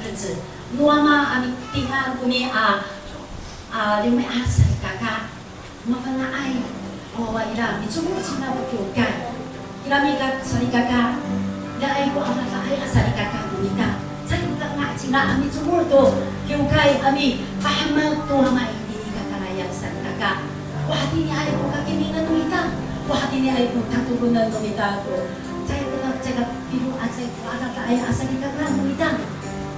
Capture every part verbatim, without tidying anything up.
No Wama a mitingal koni a, a, romi'ad salikaka. Mafana'ay a wawa ira, micomod cingra to kiwkay. Ira mika salikaka, iraay ko adadaay a salikaka no mita. Caay ka nga' cingra a micomod to kiwkay a mipahemek to Wama itini i kakarayan salikaka. O hatiniay ko kakimingan no mita. O hatiniay ko tatolonen no mita ko. Caay ka, caay ka pilo a caay ko adadaay a salikaka no mita.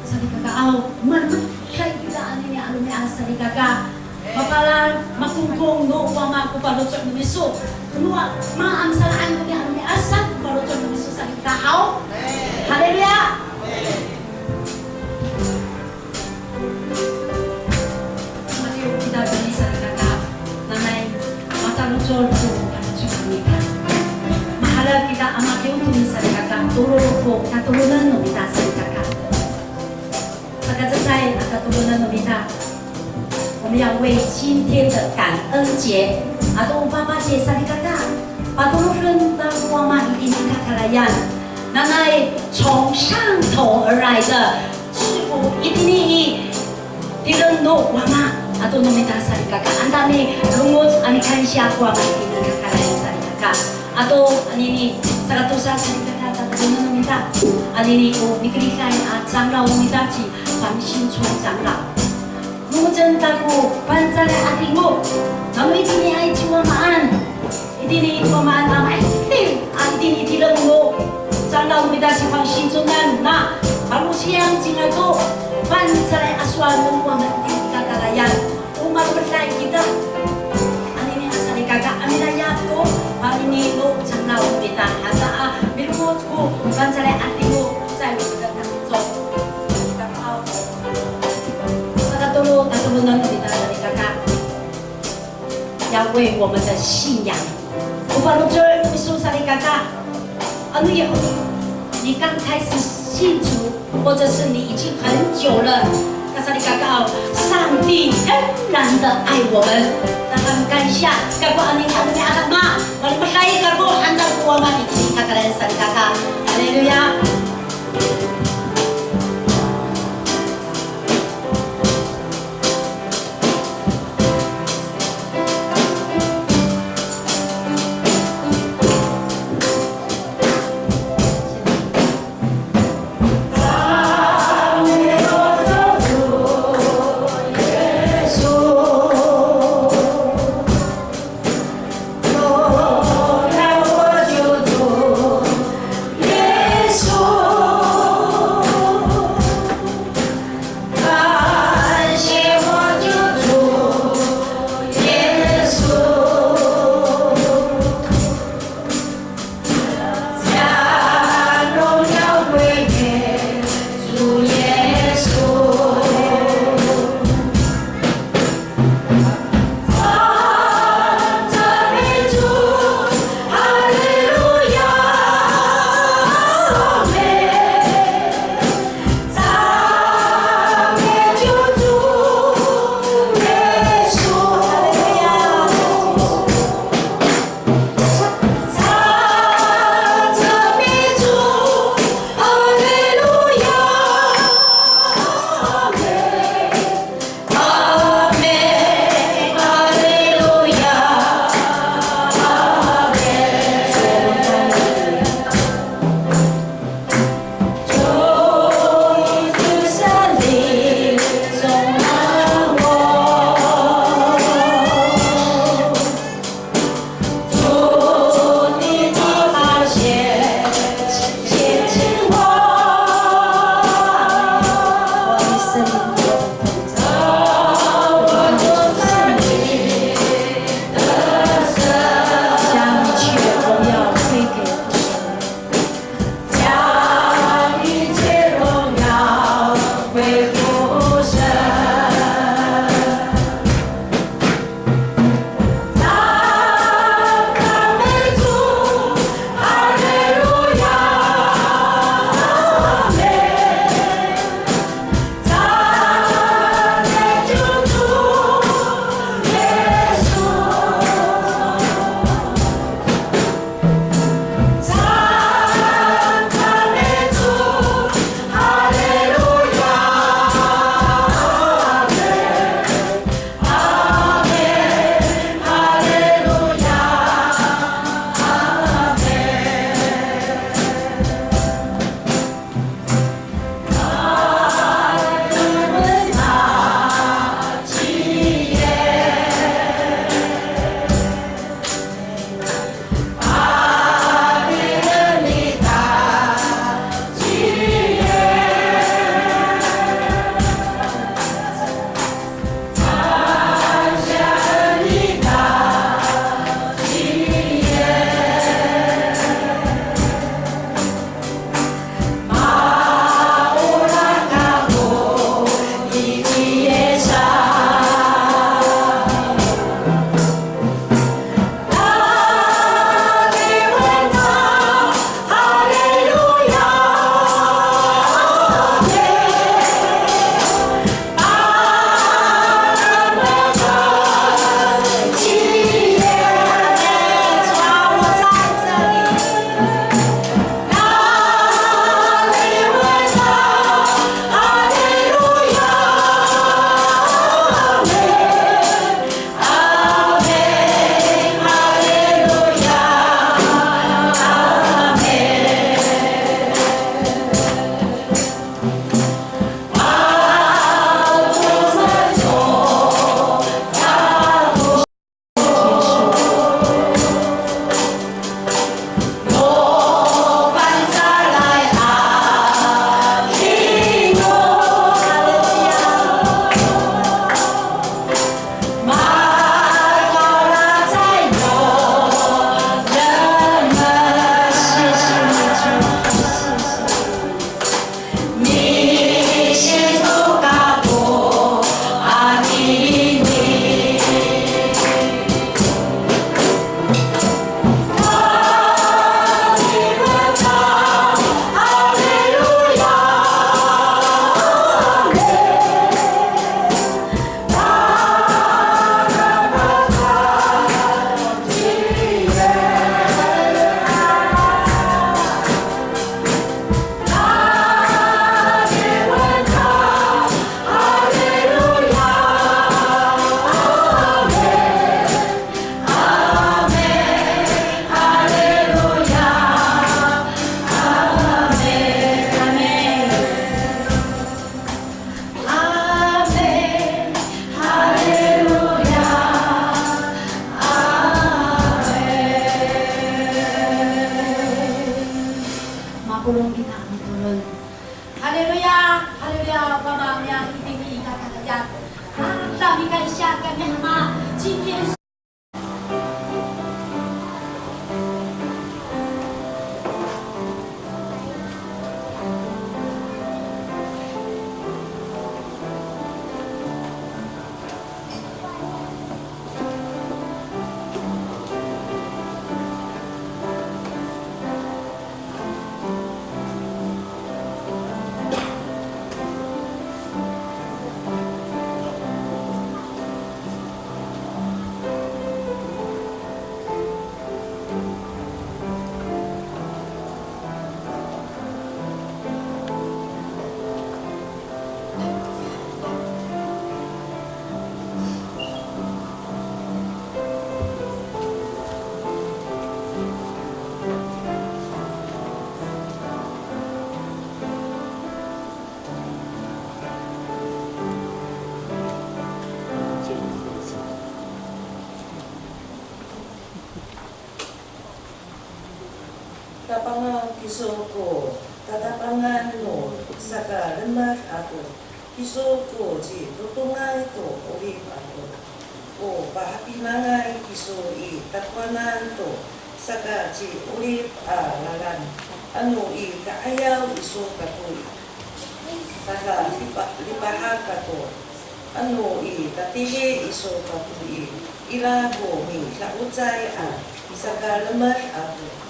Salikaka aw, malemeday kita anini a romi'ad salikaka. Mapalal, makongkong no Wama ko faloco' no miso. No Wama a misalaan koni a romi'ad sa ko faloco' no miso salikaka aw. Haleluya. Matiyo kita koni salikaka. Nanay, masalocod ko faloco' no mita. Maherek kita a matiyo koni salikaka. Tolo ko tatolonen no mita salikaka. Saka cecay a tatolonen no mita. 我们要为今天的感恩节，ato o papa节 salikaka, patoroden ta ko Wama itini i kakarayan. Nanay 从上头而来的祝福 itini i tireng no Wama ato no mita salikaka. Ano ta milongoc a mikansiya ko Wama itini i kakarayan salikaka. Ato anini, sakatosa salikaka, tatolonen no mita. Anini o mikeriday a cangraw no mita ci Fangsinco cangraw. Mocen ta ko Fangcalay a 'Adingo. Nano itiniay ci Wamaan. Itini ci Wamaan a ma'edil a itini tireng no cangraw no mita ci Fangsinconan na palosiyang cingra to Fangcalay a sowal no Wama itini i kakarayan. O malemeday kita. Anini a salikaka a milayap to, anini no cangraw no mita. Hata a milongoc ko Fangcalay a 'Adingo, 在我们的当中。Sakatolo, tatolonen no mita salikaka. 要为我们的信仰。O faloco' no miso salikaka. Ano ya, 你刚开始信主，或者是你已经很久了，那 salikaka aw, 上帝仍然的爱我们。那 kami kansiya, kako anini a romi'ad a ma, malemeday kako han ta ko Wama itini i kakarayan salikaka. Haleluya. Tapangaw kiso ko tatapangan no sakalemed ako, kiso ko citodongay to 'orip ako. O pahapinangay kiso i takowanan to sakaci'orip a lalan, ano i ka'ayaw iso kako i, tada lipa, lipahak kako, ano i katili iso kako i, ira ko mida'ocay a sakalemed ako.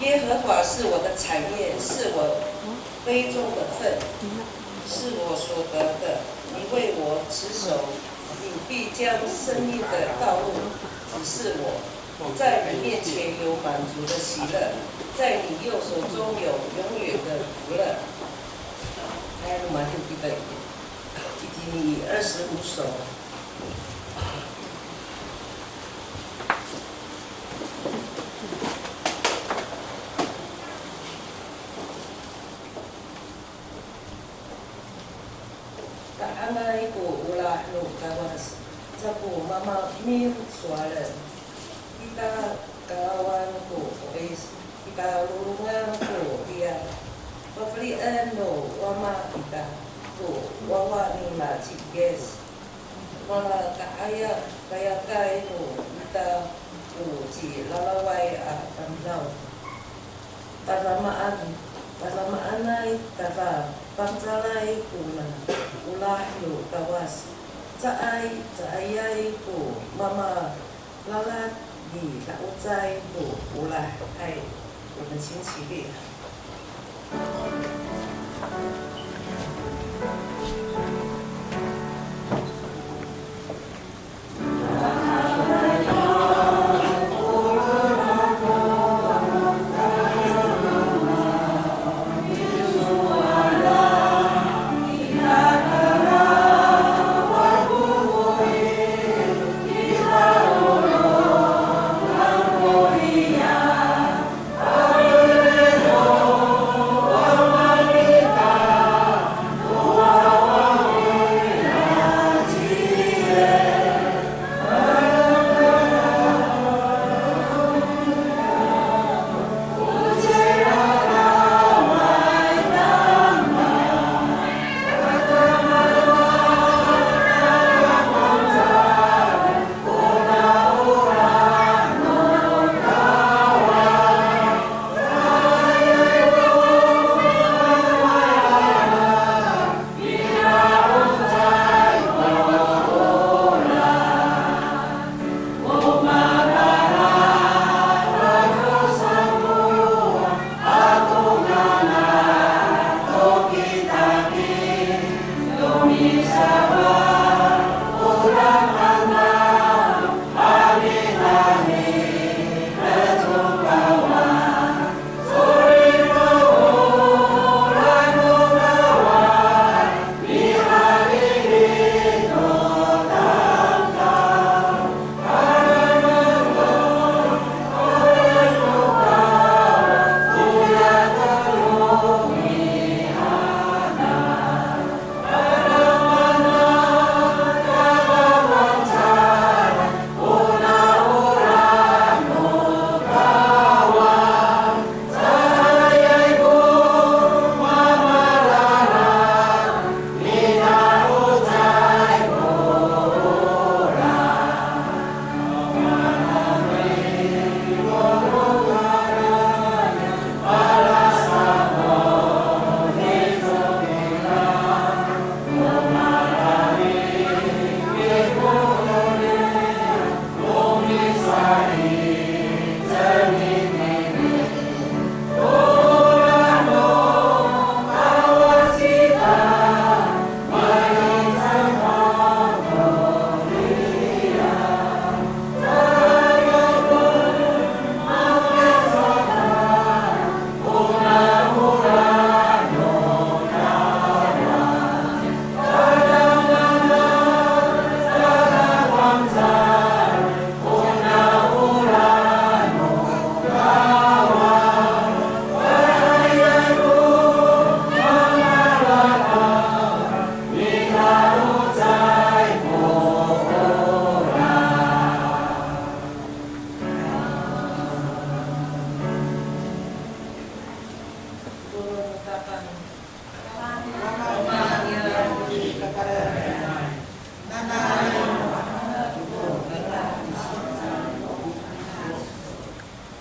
耶和华是我的产业，是我杯中的份，是我所得的。你为我持守，你必将生命的道路指示我。在你面前有满足的喜乐，在你右手中有永远的福乐。还有吗？对不对？第二十五首。 Ta'angay ko olah no Kawas, cako mama'emil sowalen. Kita kalawan ko 'oris, kita lolongan ko riyar. Pafelien no Wama kita ko wawa nira ci Yis. Malaka'ayak, kayakay no ita ko cilalaway a tamdaw. Tadamaan, tadamaanay, tada fangcalay kona olah no Kawas. Caay, caayay ko mamalalat mida'ocay ko olah. Hay, 我们请起立。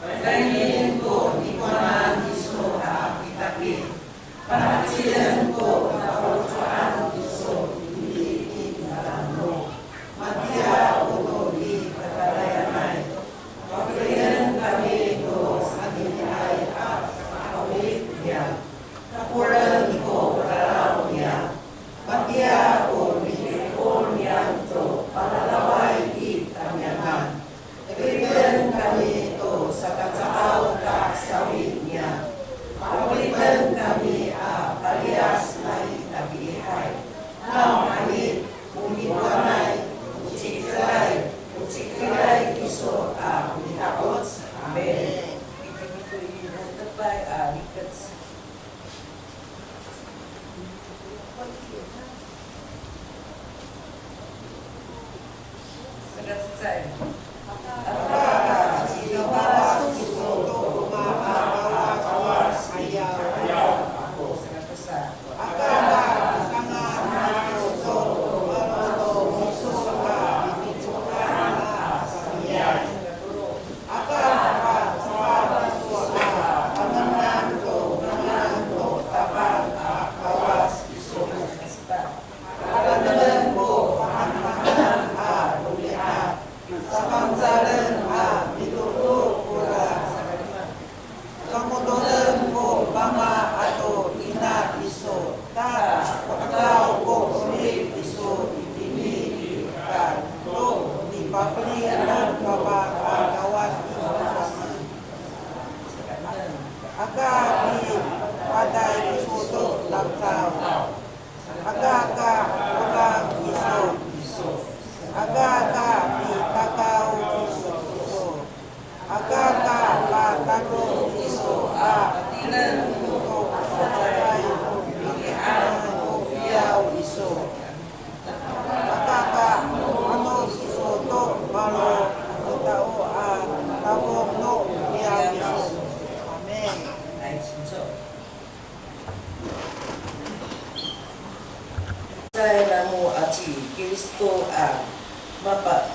Pakaynien ko nikowanan iso a kitakit. Pahecien ko nafaloco'an iso i titaanan. Matiya o no i kakarayanay. Pafelien kami to saniniay a ma'awid niyam. Takolen ko raraw niyam. Matiya o mihi'ol niyam to palalaway i tamiyanan. Keriden kami to sakacaaw ka sawi niyam. Pa'oriten kami a paliyas nai tapi'ihay. Nawhani, o mikowanay, o ci'icelay, o ci'edilay kiso a mida'oc. Amin. Itini to i Rotepay a rikec. Sapancalen a mitoro' kora, kamodolen ko mama ato ina iso, ta wakaw ko 'orip iso itini i hekal to nipafeli no mama a Kawas i Kawas. Aka mipatay iso to tamdaw. Aka ka olah iso. Aka ka mitakaw iso. Aka ka patatodong iso a tireng to sacecay to pili'an to fiyaw iso. Aka ka ano iso to malo a tao a tafong no fiyaw iso. Amin. Cecay namo aci Kristo a mapa,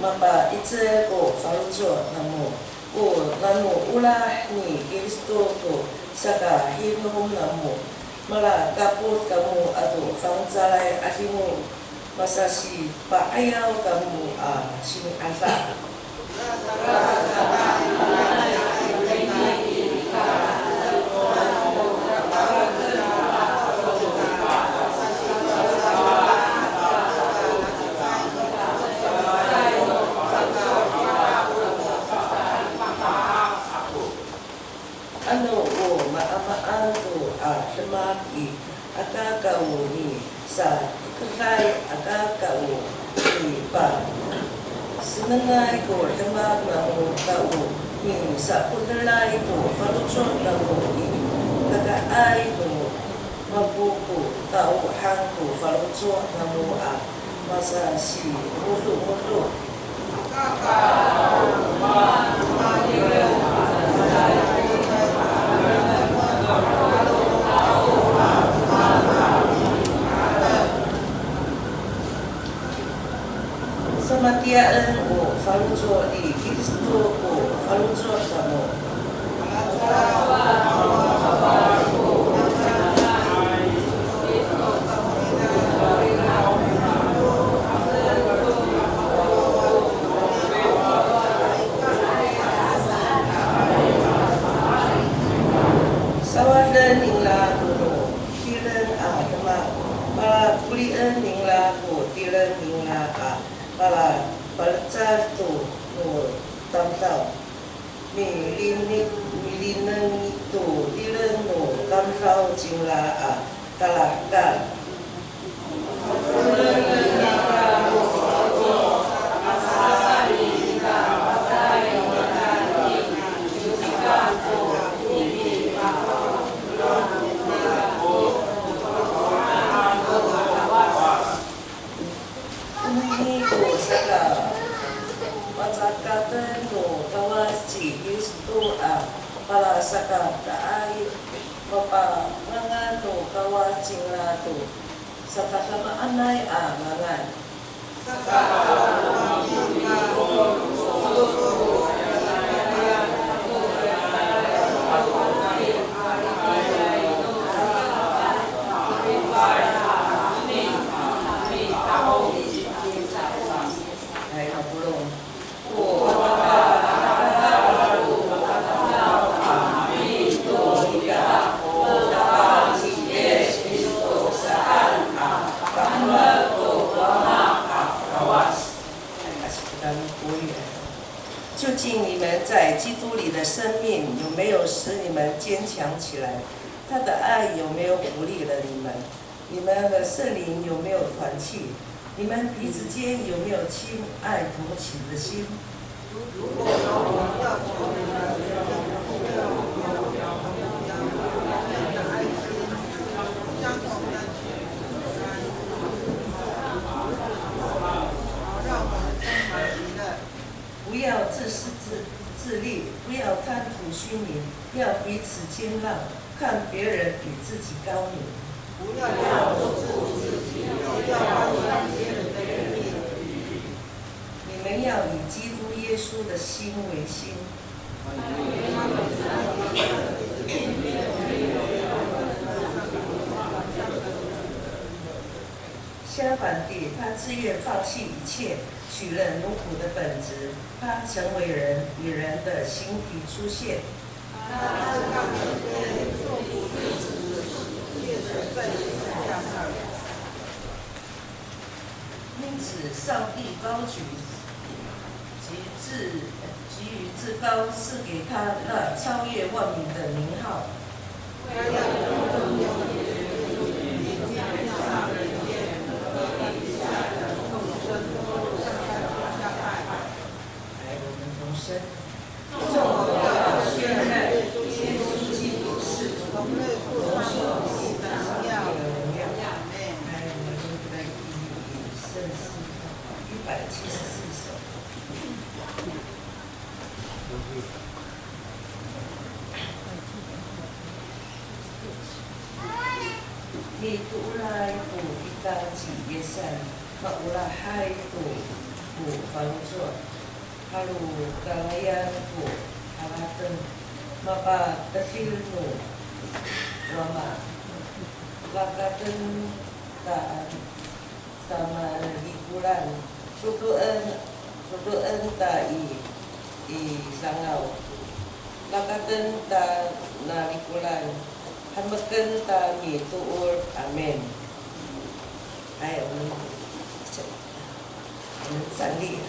mapa'icel ko faloco' namo, ko nano olah ni Kristo ko sakahinom namo, malakapot kamo ato fangcalay 'adingo. Masasipa'ayaw kamo a sini'ada. Ano o maamaan to a demak i, aka ka o misatekeday, aka ka o mipasenengay ko demak namo, ka o misapo'eneray ko faloco' namo i, kakaay to mako ko tao han ko faloco' namo a masasi'odo'odo. Samatiyaen ko faloco' ni Kristo ko faloco' kamo. Sawaden ningra ko no tireng a demak, palakolien ningra ko tireng ningra a palapalecad to no tamdaw. Milini, milineng to tireng no tamdaw cingra a talahekal. Onini ko saka pacakaten no Kawas ci Kristo a palasakakaay, mapa, Ato, sakadamaanay a ngangan. Hay, mapolong. Hay, kasi kita mapolong. 究竟你们在基督里的生命有没有使你们坚强起来？他的爱有没有鼓励了你们？你们和圣灵有没有团契？你们彼此间有没有亲爱同情的心？如果有，要求你们有同样的爱心、相同的情感，好让我们充满喜乐。 不要自私自自利，不要贪图虚名，要彼此谦让，看别人比自己高明。不要自私自利，不要贪图别人的利益。你们要以基督耶稣的心为心。 相反地，他自愿放弃一切，取了奴仆的本质。他成为人，以人的形体出现。他自甘卑微，顺服至死，且死在十字架上。因此，上帝高举 及至，及于至高，赐给他那超越万名的名号。来，我们同声。众口要宣认耶稣基督是主，同受父上帝的荣耀。来，我们来一一圣诗，一百七十四首。 Mitooray ko ita ci Yisan, maolahay to ko faloco', halo kalayan ko harateng, mapatedil no Wama, lakaten ta Tamalikolan, dodoen, dodoen ta i, i sangaw. Lakaten ta nalikolan, hemeken ta mitoor. Amin. Hay, amin. Amin, sali.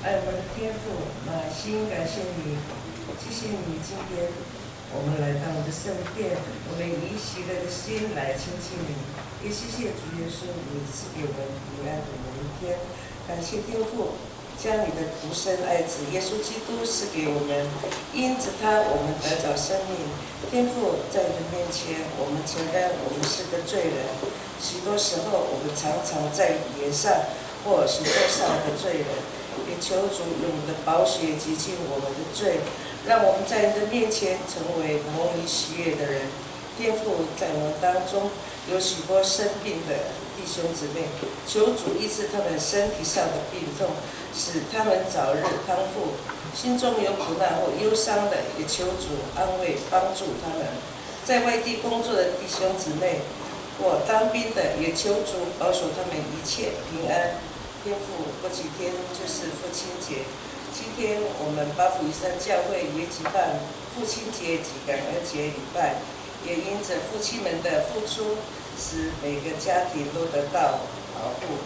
爱我们的天父，满心感谢你，谢谢你今天我们来到你的圣殿，我们以喜乐的心来亲近你，也谢谢主耶稣，你赐给我们平安的每一天。感谢天父，将你的独生爱子耶稣基督赐给我们，因着他，我们得着生命。天父，在你的面前，我们承认我们是个罪人，许多时候我们常常在语言上或行动上的罪人，也求主用你的宝血洁净我们的罪，让我们在你的面前成为蒙你喜悦的人。天父，在我们当中有许多生病的弟兄姊妹，求主医治他们身体上的病痛，使他们早日康复。心中有苦难或忧伤的，也求主安慰帮助他们。在外地工作的弟兄姊妹，或当兵的，也求主保守他们一切平安。天父，过几天就是父亲节，今天我们八福以善教会也举办父亲节及感恩节礼拜，也因着父亲们的付出，使每个家庭都得到保护。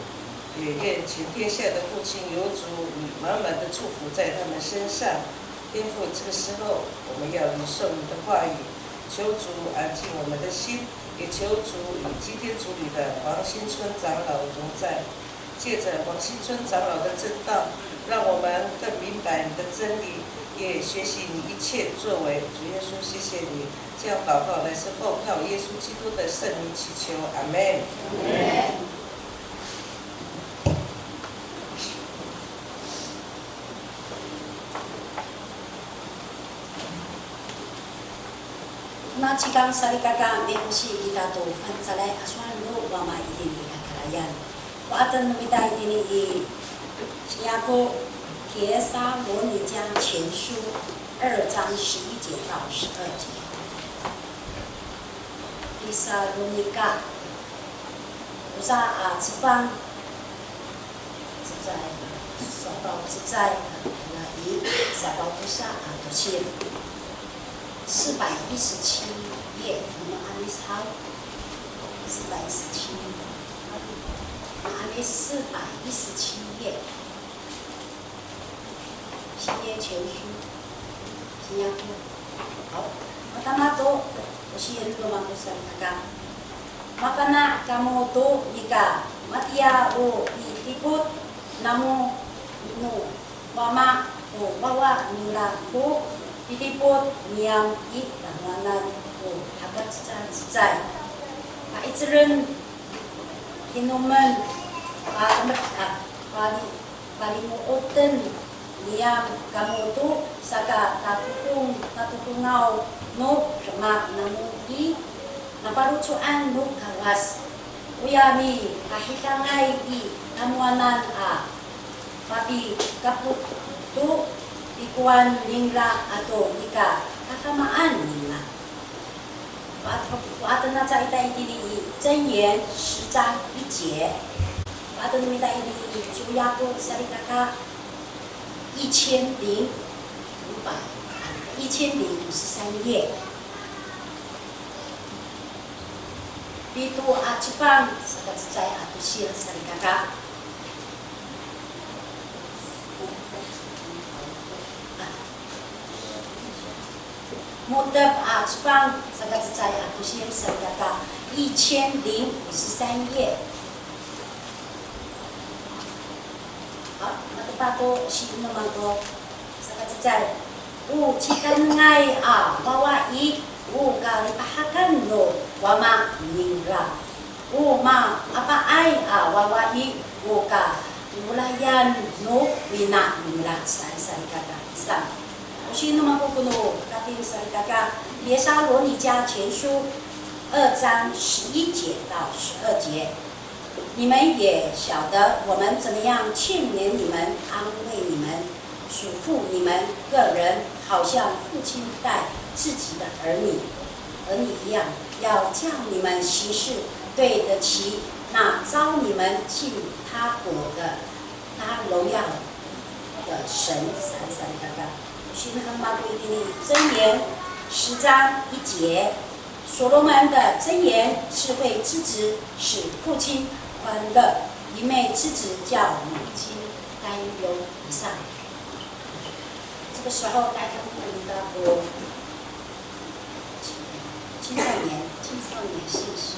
也愿全天下的父亲有主你满满的祝福在他们身上。天父，这个时候我们要领受你的话语，求主安静我们的心，也求主与今天主理的王新春长老同在。借着王新春长老的证道，让我们更明白你的真理，也学习你一切作为。主耶稣，谢谢你。这样祷告乃是奉靠耶稣基督的圣名祈求，阿门。 Ona cikang salikaka, mi'osi kita to fangcalay a sowal no Wama itini i kakarayan. Fohaten no mita itini i, singako Tesalonika 前书二章十一节到十二节。Tesalonika tosa a cefang, cecay, safaw cecay, a, i, safaw tosa a tosil. 四百一十七页，我们阿米斯号四百一十七，阿米斯四百一十七页。 十一节，十一节。好，matama to, o singko no mako salikaka. Mafana' kamo to nika matiya o pidipot namo no Wama to wawa nira ko pidipot niyam i tamowanan ko hakacecacecay. Pa'icelen, hinomen, palemed, a, pali, palimo'oten niyam kamo to saka tatodong, tatodongaw no demak namo i nafaloco'an no Kawas. Oya mikahidangay i tamowanan a papikapot to pikowan ningra ato nika kakamaan ningra. Fohaten, fohaten aca ita itini i 箴言十章一节。Fohaten no mita itini i ciwyako salikaka 一千零五百，一千零五十三页。Pito a cefang saka cecay a tosil salikaka. Mo tep a cefang saka cecay a tosil salikaka, 一千零五十三页。好，那个大哥，是那么多，saka cecay. O cikanengay a wawa i, o kalipahakan no wama ningra. O maapaay a wawa i, o kaolayan no wina ningra saan salikaka. Saan. O sino mako ko no kating salikaka, 帖撒罗尼迦前书二章十一节到十二节。你们也晓得我们怎么样劝勉你们、安慰你们、嘱咐你们个人，好像父亲待自己的儿女，儿女一样，要叫你们行事对得起那召你们进他国的、他荣耀的神。Saan salikaka. O sino han mako itini i 箴言十章一节，所罗门的箴言，智慧之子使父亲欢乐，愚昧之子叫母亲担忧。以上。这时候大家都听到过青少年，青少年信息。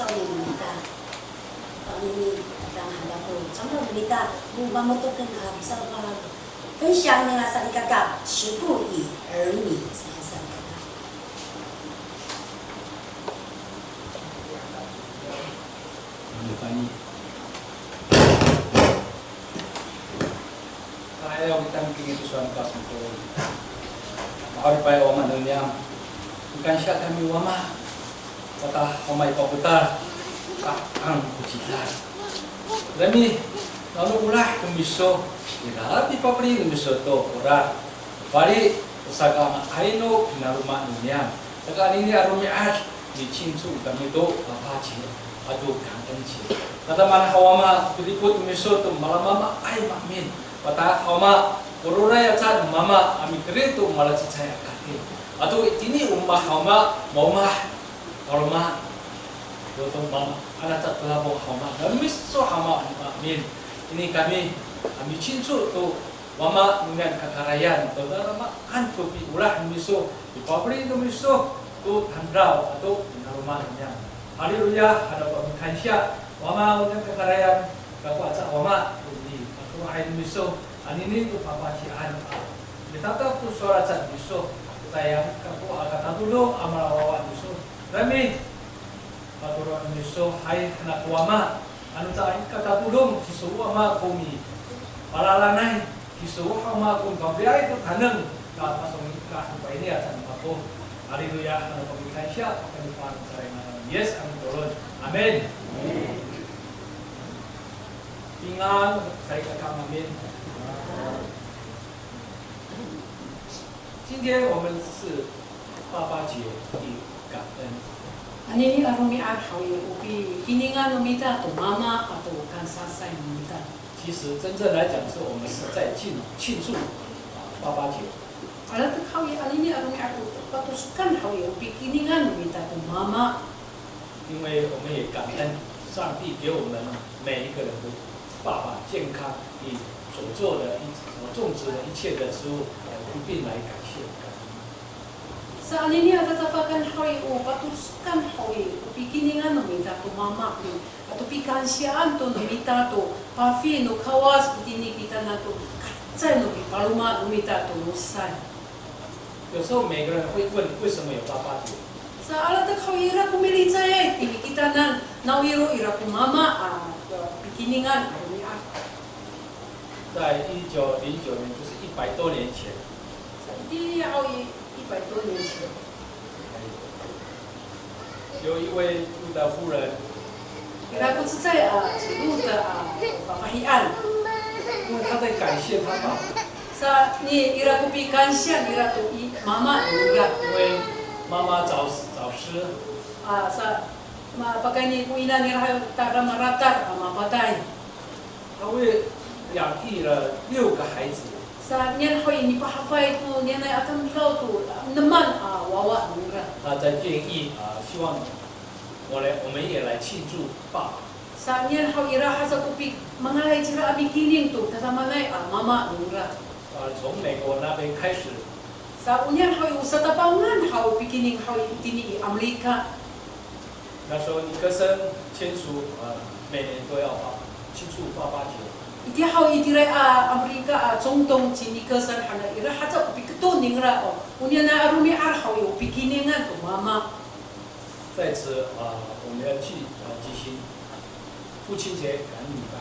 Anini, tang anini, tang han ako, 长老 no mita, o mamotoken a misaw a 分享 nira salikaka, 媳妇与儿女 sa salikaka. Ano kami? Ka'ayaw kita mitingin to sowal no Kawas Mikoray. Ma'oripay a Wama no niyam. Mikansiya kami Wama. Wata Wama i papotal, ta'ang ko cidal. Kami, nano olah no miso, ira pipafeli no miso to kora. Fali, sakanga'ay no pinaloma no niyam. Saka anini a romi'ad, micinco kami to papaci ato kangkenci. Mata maan haw Wama, pilipot no miso to malamamaay maemin. Mata haw Wama, ko roray aca no mama a mikerid to malacecay a katey. Ato itini o mama haw ma, maomah, o roma, o mama, anaca to lapong haw ma, no miso haw ma, amin. Ini kami, kami cinco to mama no niyam kakarayan, to dalamaan to piolah no miso, pipafeli no miso to tamdaw ato pinaloma no niyam. Haleluya, hada pa mikansiya, mama no niyam kakarayan, kako aca mama, ini, ako ay no miso, anini to papaciyaan a. Mitata to sowal aca no miso, caay kako a katatodong a malawawa no miso. Kami, patoro' no miso, hay, hanak wama. Ano caay katatodong kiso wama ko mipalalanay, kiso wama ko mipafeliay to taneng, ka pasong ka, ano pa ini aca no mako. Haleluya, ano pa mikansiya, pakayni i Yes a mitolon. Amin. 平安, salikaka, amin. 今天我们是爸爸节的感恩。 Anini a romi'ad haw i, o pikiningan no mita to mama ato kansasay no mita. 其实真正来讲，是我们是在庆，庆祝，啊，爸爸节。 Alatek haw i, anini a romi'ad o patosokan haw i, o pikiningan no mita to mama. 因为我们也感恩上帝给我们每一个人的爸爸健康，你所做的一，所种植的一切的食物，我们一并来感谢感恩。 Sa anini a tatapakan haw i, o patosokan haw i, o pikiningan no mita to mama i, ato pikansiyaan to no mita to pafeli no Kawas itini kitanan to kacay no pipaloma no mita to losay. 有时候每个人会问，为什么有爸爸节？ Sa alatek haw i, ira ko milicayay itini kitanan, nawiro ira ko mama a, a, pikiningan a romi'ad. 在一九零九年，就是一百多年前， Sa itini haw i, 一百多年前。 有一位路德夫人， Ira ko cecay a, ci Luta a, fafahiyan. 因为她在感谢她爸爸。 Sa ni, ira ko pikansiya nira to i mama nira. 因为妈妈早，早逝。 A, sa, ma, pakayni ko ina nira haw tada maratar a mapatay. 她为养育了六个孩子。 Sa niyan haw i, nipahafay to niyanay a tamdaw to, a, enem a wawa nira. 她在建议，啊，希望我来，我们也来庆祝爸爸。 Sa niyan haw i, ira haca ko pi-, mangalay cira a mikining to tadamaanay a mama nira. 啊，从美国那边开始。 Sa oniyan haw i, o satapangan haw pikining haw i, itini i Amirika. 那时候尼克森签署，呃，每年都要庆祝爸爸节。 Itiya haw i, itira a Amirika a 总统 ci Nixon hananay, ira haca ko piketon ningra, o, oniyan a romi'ad haw i, o pikiningan to mama. 在此，呃，我们要举，呃，举行父亲节感恩礼拜。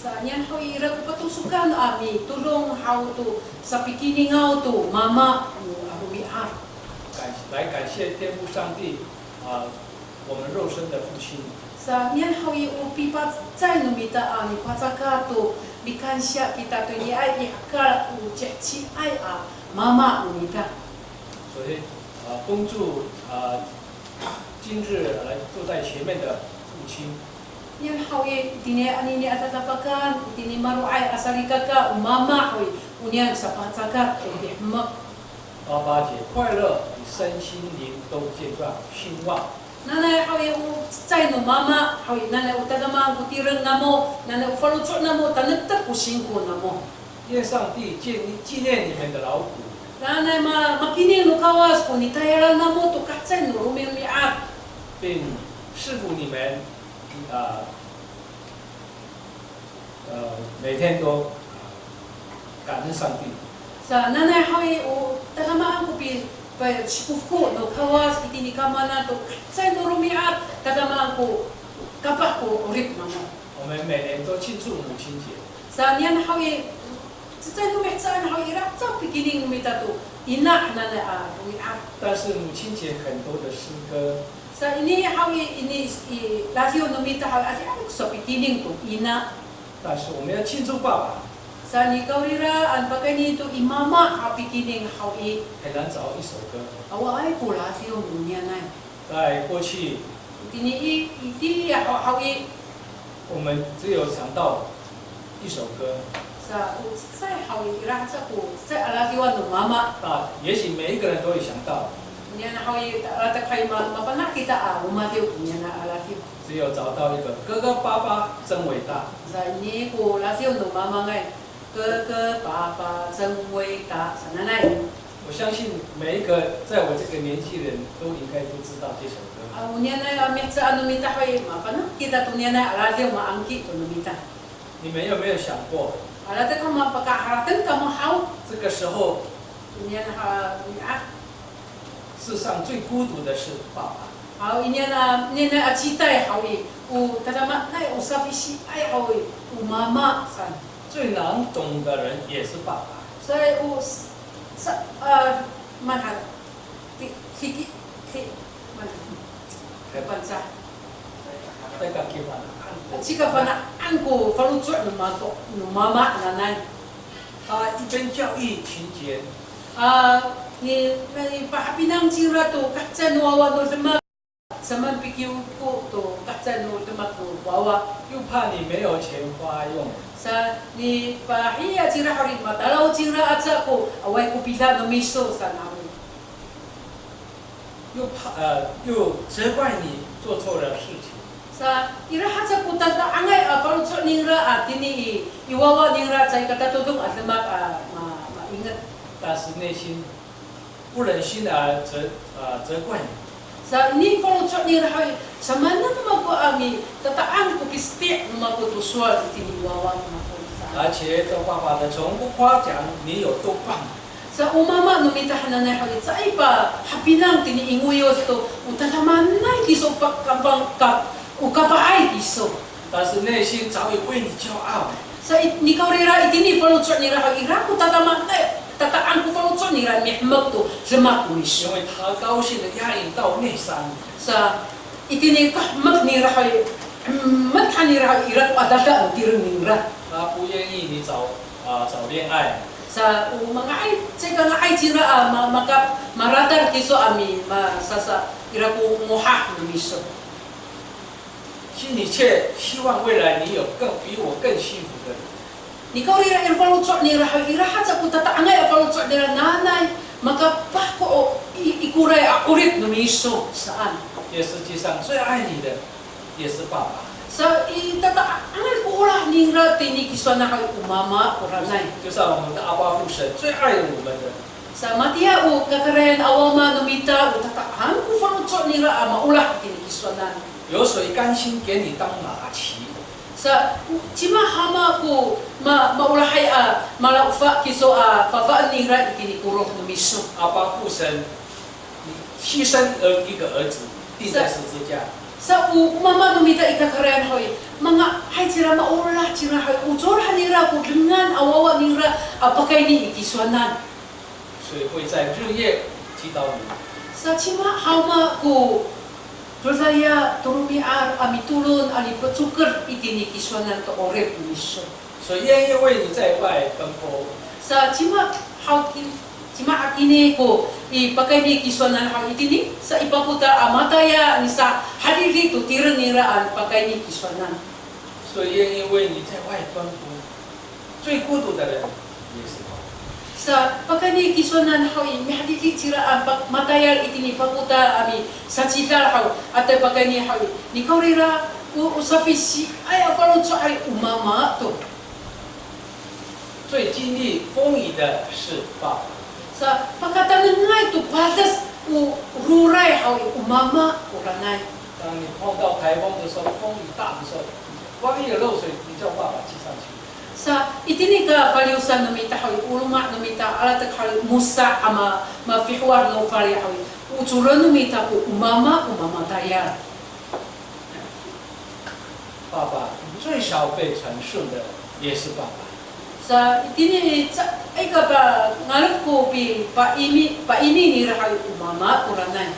Sa niyan haw i, ira ko patosokan a mitodong haw to sapikiningaw to mama no a romi'ad. 感，来感谢天父上帝，啊，我们肉身的父亲。 Sa niyan haw i, o pipacay no mita a mipacakat to, mikansiya kita to niya i hekal, o ciheciay a mama no mita. 所以，啊，恭祝，啊，今日来坐在前面的父亲。 Niyan haw i, itini anini a tatapakan, itini maro'ay a salikaka, o mama haw i, oniyan sapacakat to pihemek. 爸爸节快乐，你身心灵都健壮兴旺。 Nanay haw i, o cecay no mama haw i, nanay o tadamaan ko tireng namo, nanay o faloco' namo, tanektek ko singko namo. 愿上帝纪，纪念你们的劳苦。 Nanay ma, makining no Kawas ko nitayalan namo to kacay no romiromi'ad. 并赐福你们，呃，呃，每天都，呃，感恩上帝。 Sa nanay haw i, o tadamaan ko pi, pa, sikofoko no Kawas itini kamanan to kacay no romi'ad, tadamaan ko kapah ko 'orip namo. 我们每年都庆祝母亲节。 Sa niyan haw i, cecay no mihecaan haw i, ira haca pikining no mita to ina hananay a romi'ad. 但是母亲节很多的诗歌。 Sa ini haw i, ini i, radiw no mita haw i, adihay ko sapikining to ina. 但是我们要庆祝爸爸。 Sa nikawrira, ano pakayni to i mama a pikining haw i, 很难找一首歌。 Awaay ko radiw no niyanay. 在过去， Itini i, itiya haw, haw i, 我们只有想到一首歌。Sa, o cecay haw i, ira haca ko cecay a radiw no mama. 那也许每一个人都会想到， Niyan haw i, ta, latek haw i ma, mafana' kita a romadiw niyan a radiw. 只有找到一个哥哥爸爸真伟大。 Sa, ini ko radiw no mamangay, 哥哥爸爸真伟大 sananay. 我相信每一个在我这个年纪的人都应该都知道这首歌。 A, o niyanay a mihecaan no mita haw i, mafana' kita to niyanay a radiw, maangki to no mita. 你们有没有想过， A, latek haw, mapakaharateng kamo haw. 这个时候 Niyan haw, a, 世上最孤独的是爸爸。 Haw, iniyan a, iniyan a citay haw i, o tadamaanay, o safisiay haw i, o mama san. 最难懂的人也是爸爸。 Sa, o, sa, a, mana, ti, ti, ti, mana, Pangcah. 这个地方， A, cikafana'an ko faloco' no mato, no mama nanay. 他一边教育勤俭， A, ni, nipahapinang cingra to kahecaan no wawa no demak, samaan pikiwko to kahecaan no demak no wawa. 又怕你没有钱花用， Sa nipahiya cingra haw i, matalaw cingra aca ko awaay ko pida no miso saan haw i. 又怕呃又责怪你做错了事情。 Sa ira haca ko tata'angay a faloco' ningra a tini i, i wawa ningra caay katatodong a demak a ma, mainget. 但是内心不忍心的责呃责怪你。 Sa ini faloco' ningra haw i, samaan no mako a mitata'ang ko pisti' no mako to sowal itini i wawa no mako saan. 而且做爸爸的从不夸奖你有多棒。 Sa o mama no mita hananay haw i, caay pahapinang tini i ngoyos to, o tadamaanay kiso, pa, ka, pa, ka, o kapaay kiso. 但是内心早已为你骄傲。 Sa i, nikawrira itini faloco' nira haw i, ira ko tadamaanay, tata'ang ko faloco' nira mihemek to demak no miso. 因为他高兴的押韵到内山。 Sa itini kahemek nira haw i, hemek han nira haw i, ira ko adada no tireng ningra. 他不愿意你早啊早恋爱。 Sa o manga'ay, caay kanga'ay cingra a ma, maka, maratar kiso a mi, ma, sasa, ira ko ngohah no miso. 心里却希望未来你有更比我更幸福的人。 Nikawrira i faloco' nira haw i, ira haca ko tata'angay a faloco' nira nanay, makapah ko o, i, ikoray a 'orip no miso saan. 也实际上最爱你的也是爸爸。 Sa i tata'angay ko olah ningra tini kisowanan haw i, o mama koranay. 就像我们的阿爸父神最爱我们的。 Sa matiya o kakarayan a wama no mita, o tata'ang ko faloco' nira a maolah tini kisowanan. 有谁甘心给你当马骑？ Sa, o, cima haw ma ko ma, maolahay a malaofa kiso a fafaen nira itini koror no miso. 阿爸父神，你牺牲了一个儿子，钉在十字架。 Sa o, o mama no mita i kakarayan haw i, manga'ay cira, maolah cira haw i, ocor han nira ko dengan a wawa ningra a pakayni i kisowanan. 谁会在日夜祈祷你？ Sa cima haw ma ko todaya to romi'ad a mitolon a nipacoker itini kisowanan to 'orip no miso. 谁愿意为你在外奔波？ Sa cima haw ki, cima hakini ko i pakayni kisowanan haw itini, sa i papotal a matayal, nisahadidi to tireng nira a pakayni kisowanan. 谁愿意为你在外奔波？最孤独的人也是我。 Sa pakayni kisowanan haw i, mihadidi cira a pa, matayal itini papotal a misacidal haw, ata pakayni haw i, nikawrira o, o safisiay a faloco' haw i, o mama to. 最经历风雨的是爸爸。 Sa pakatanengay to pades o roray haw i, o mama koranay. 当你碰到台风的时候，风雨大的时候，万一有漏水，你叫爸爸去上去。 Sa itini kafaliyosan no mita haw i, o loma' no mita, alatek haw i, mosa a ma, mafihowal no fali haw i, ocoren no mita ko o mama ko mamatayal. 爸爸最少被传颂的也是爸爸。 Sa itini, sa, ika pa, ngalef ko pi, paini, paini nira haw i, o mama koranay.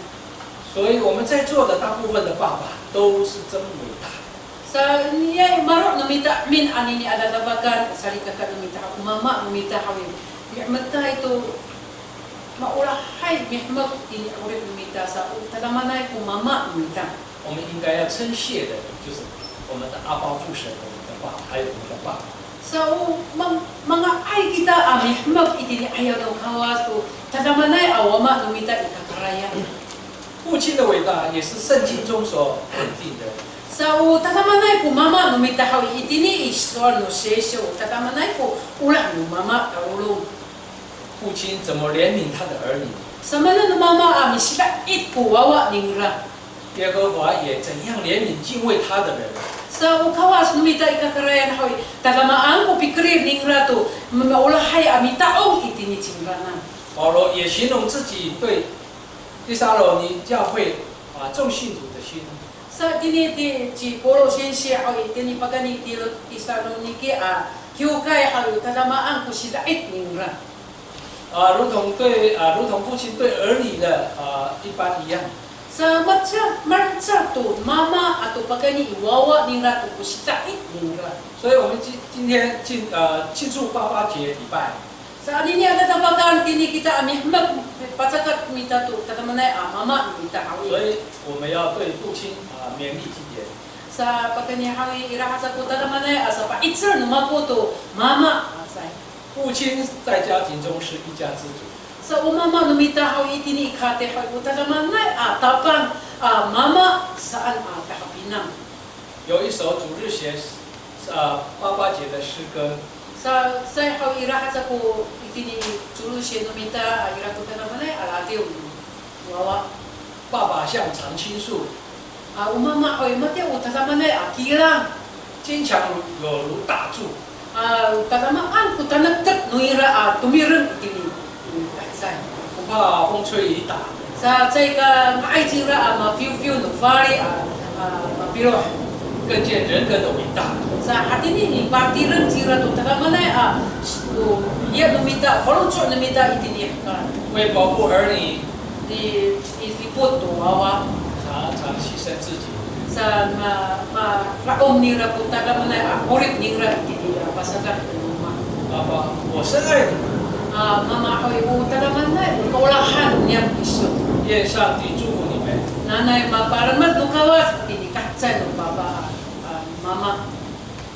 所以我们在座的大部分的爸爸都是真伟大。 Sa iniay maro' no mita amin anini a dadafakan, salikaka no mita, o mama no mita haw i, mi'emetay to, maolahay, mihemek tini 'orip no mita, sa o tadamaanay ko mama no mita. 我们应该要称谢的，就是我们的阿爸父神，我们的爸，还有我们的爸爸。Sa o mang, manga'ay kita a mihemek itini 'ayaw no Kawas to tadamaanay a wama no mita i kakarayan. 父亲的伟大也是圣经中所肯定的。 Sa o tadamaanay ko mama no mita haw i, itini i sowal no Seysyo, tadamaanay ko olah no mama, talolong. 父亲怎么怜悯他的儿女， Samanen no mama a misila'it ko wawa ningra. 耶和华也怎样怜悯敬畏他的人。 Sa o Kawas no mita i kakarayan haw i, tadamaan ko pikerid ningra to mamaolahay a mita'ong itini cingraan. 保罗也形容自己对帖撒罗尼教会啊众信徒的心。 Sa itini ti, ci Polo singsi haw i, itini pakayni i Tesaloniki a kiwkay haw i, tadamaan ko sila'it ningra. 啊，如同对啊，如同父亲对儿女的啊一般一样。 Sa maca, maca to mama ato pakayni i wawa ningra to ko sila'it ningra. 所以我们今今天庆呃庆祝八八节礼拜， Sa anini a tatapakan tini kita a mihemek, pacakat mita to tadamaanay a mama no mita haw i. 所以我们要对父亲啊勉励几点。 Sa pakayni haw i, ira haca ko tadamaanay a sapa'icel no mako to mama, a, sa. 父亲在家庭中是一家之主， Sa o mama no mita haw i, itini i katey haw i, o tadamaanay a tapang a mama saan a tahapinang. 有一首主日学呃八八节的诗歌。 Sa, sa haw i, ira haca ko itini i culusi no mita a, ira ko tadamaanay a radiw no wawa. 爸爸像常青树， A, o mama haw i, matiya o tadamaanay a kilang. 坚强有如大柱。 A, tadamaan ko tanektek no ira a tomireng itini i kacay. 不怕风吹雨打， Sa caay ka nga'ay cingra a mafiwfiw no fali a, a, mapiloh. 更见人格的伟大。 Sa hatini nipatireng cingra to tadamaanay a, o, hiya no mita, faloco' no mita itini i hekal. 为保护儿女， Ni, nilipot to wawa. 常常牺牲自己。 Sa ma, mala'om nira ko tadamaanay a 'orip nira itini a pasadak no loma'. 爸爸，我深爱你们， A, mama haw i, o tadamaanay o kaolahan niyam iso. 愿上帝祝福你们。 Nanay mapalemed no Kawas itini kacay no papa a, a, mama.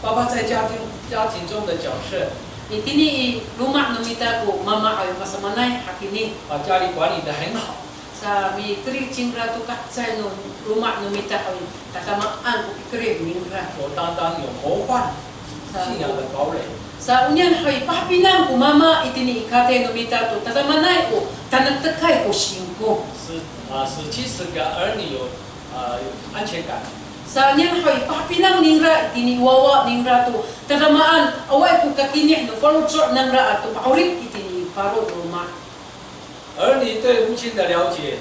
爸爸在家庭家庭中的角色， Itini i loma' no mita ko mama haw i, masamaanay hakini. 把家里管理得很好。 Sa mikerid cingra to kacay no loma' no mita haw i, tadamaan ko pikerid ningra. 我担当有模范信仰的堡垒。 Sa oniyan haw i, pahapinang ko mama itini i katey no mita to tadamaanay o tanektekay ko singko. 使啊，使妻子跟儿女有啊有安全感。 Sa oniyan haw i, pahapinang ningra itini i wawa ningra to tadamaan, awaay ko kakinih no faloco' nangra ato ma'orip itini i paro no loma'. 儿女对父亲的了解，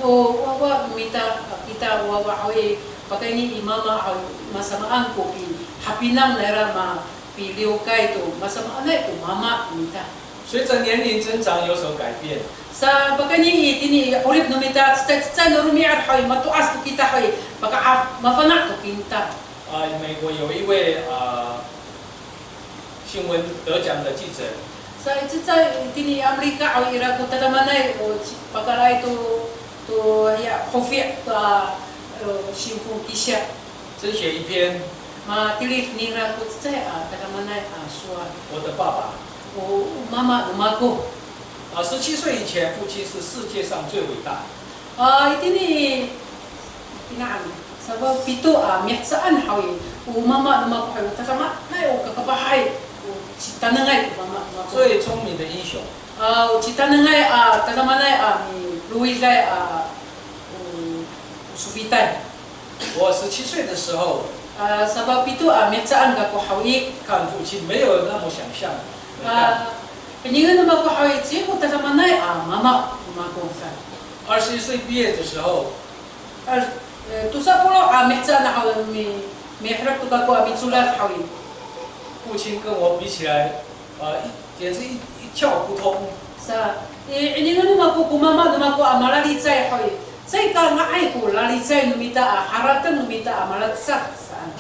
O wawa no mita, kita wawa haw i, pakayni i mama haw i, masamaan ko pihapinang nira, mapiliwkay to masamaanay ko mama no mita. 随着年龄增长有所改变。 Sa pakayni itini i 'orip no mita, cecay cecay no romi'ad haw i, mato'as to kita haw i, paka, a, mafana' to kita. 啊，美国有一位啊新闻得奖的记者， Sa i cecay itini i Amirika haw i, ira ko tadamaanay, o, ci, pakalaay to, to ya, hofi' to, a, o, sinpon kisiya. 只写一篇 Matilid nira ko cecay a tadamaanay a sowal. 我的爸爸。 O mama no mako. 啊，十七岁以前，父亲是世界上最伟大。 A, itini, itini, safaw pito a mihecaan haw i, o mama no mako haw i, o tadamaanay o kakapahay, o citanengay o mama no mako. 最聪明的英雄。 A, o citanengay a tadamaanay a milowiday a, o, o sofitay. 我十七岁的时候， A, safaw pito a mihecaan kako haw i. 看父亲没有那么想象。 A, piningen no mako haw i, caay ko tadamaanay a mama no mako sa. 二十一岁毕业的时候， A, e, tosa polo' a mihecaan haw i, mi, miherek to kako a micodad haw i. 父亲跟我比起来，呃，一简直一一窍不通。 Sa, i, ininen no mako ko mama no mako a malalicay haw i, caay ka nga'ay ko lalicay no mita a harateng no mita a malacecad saan.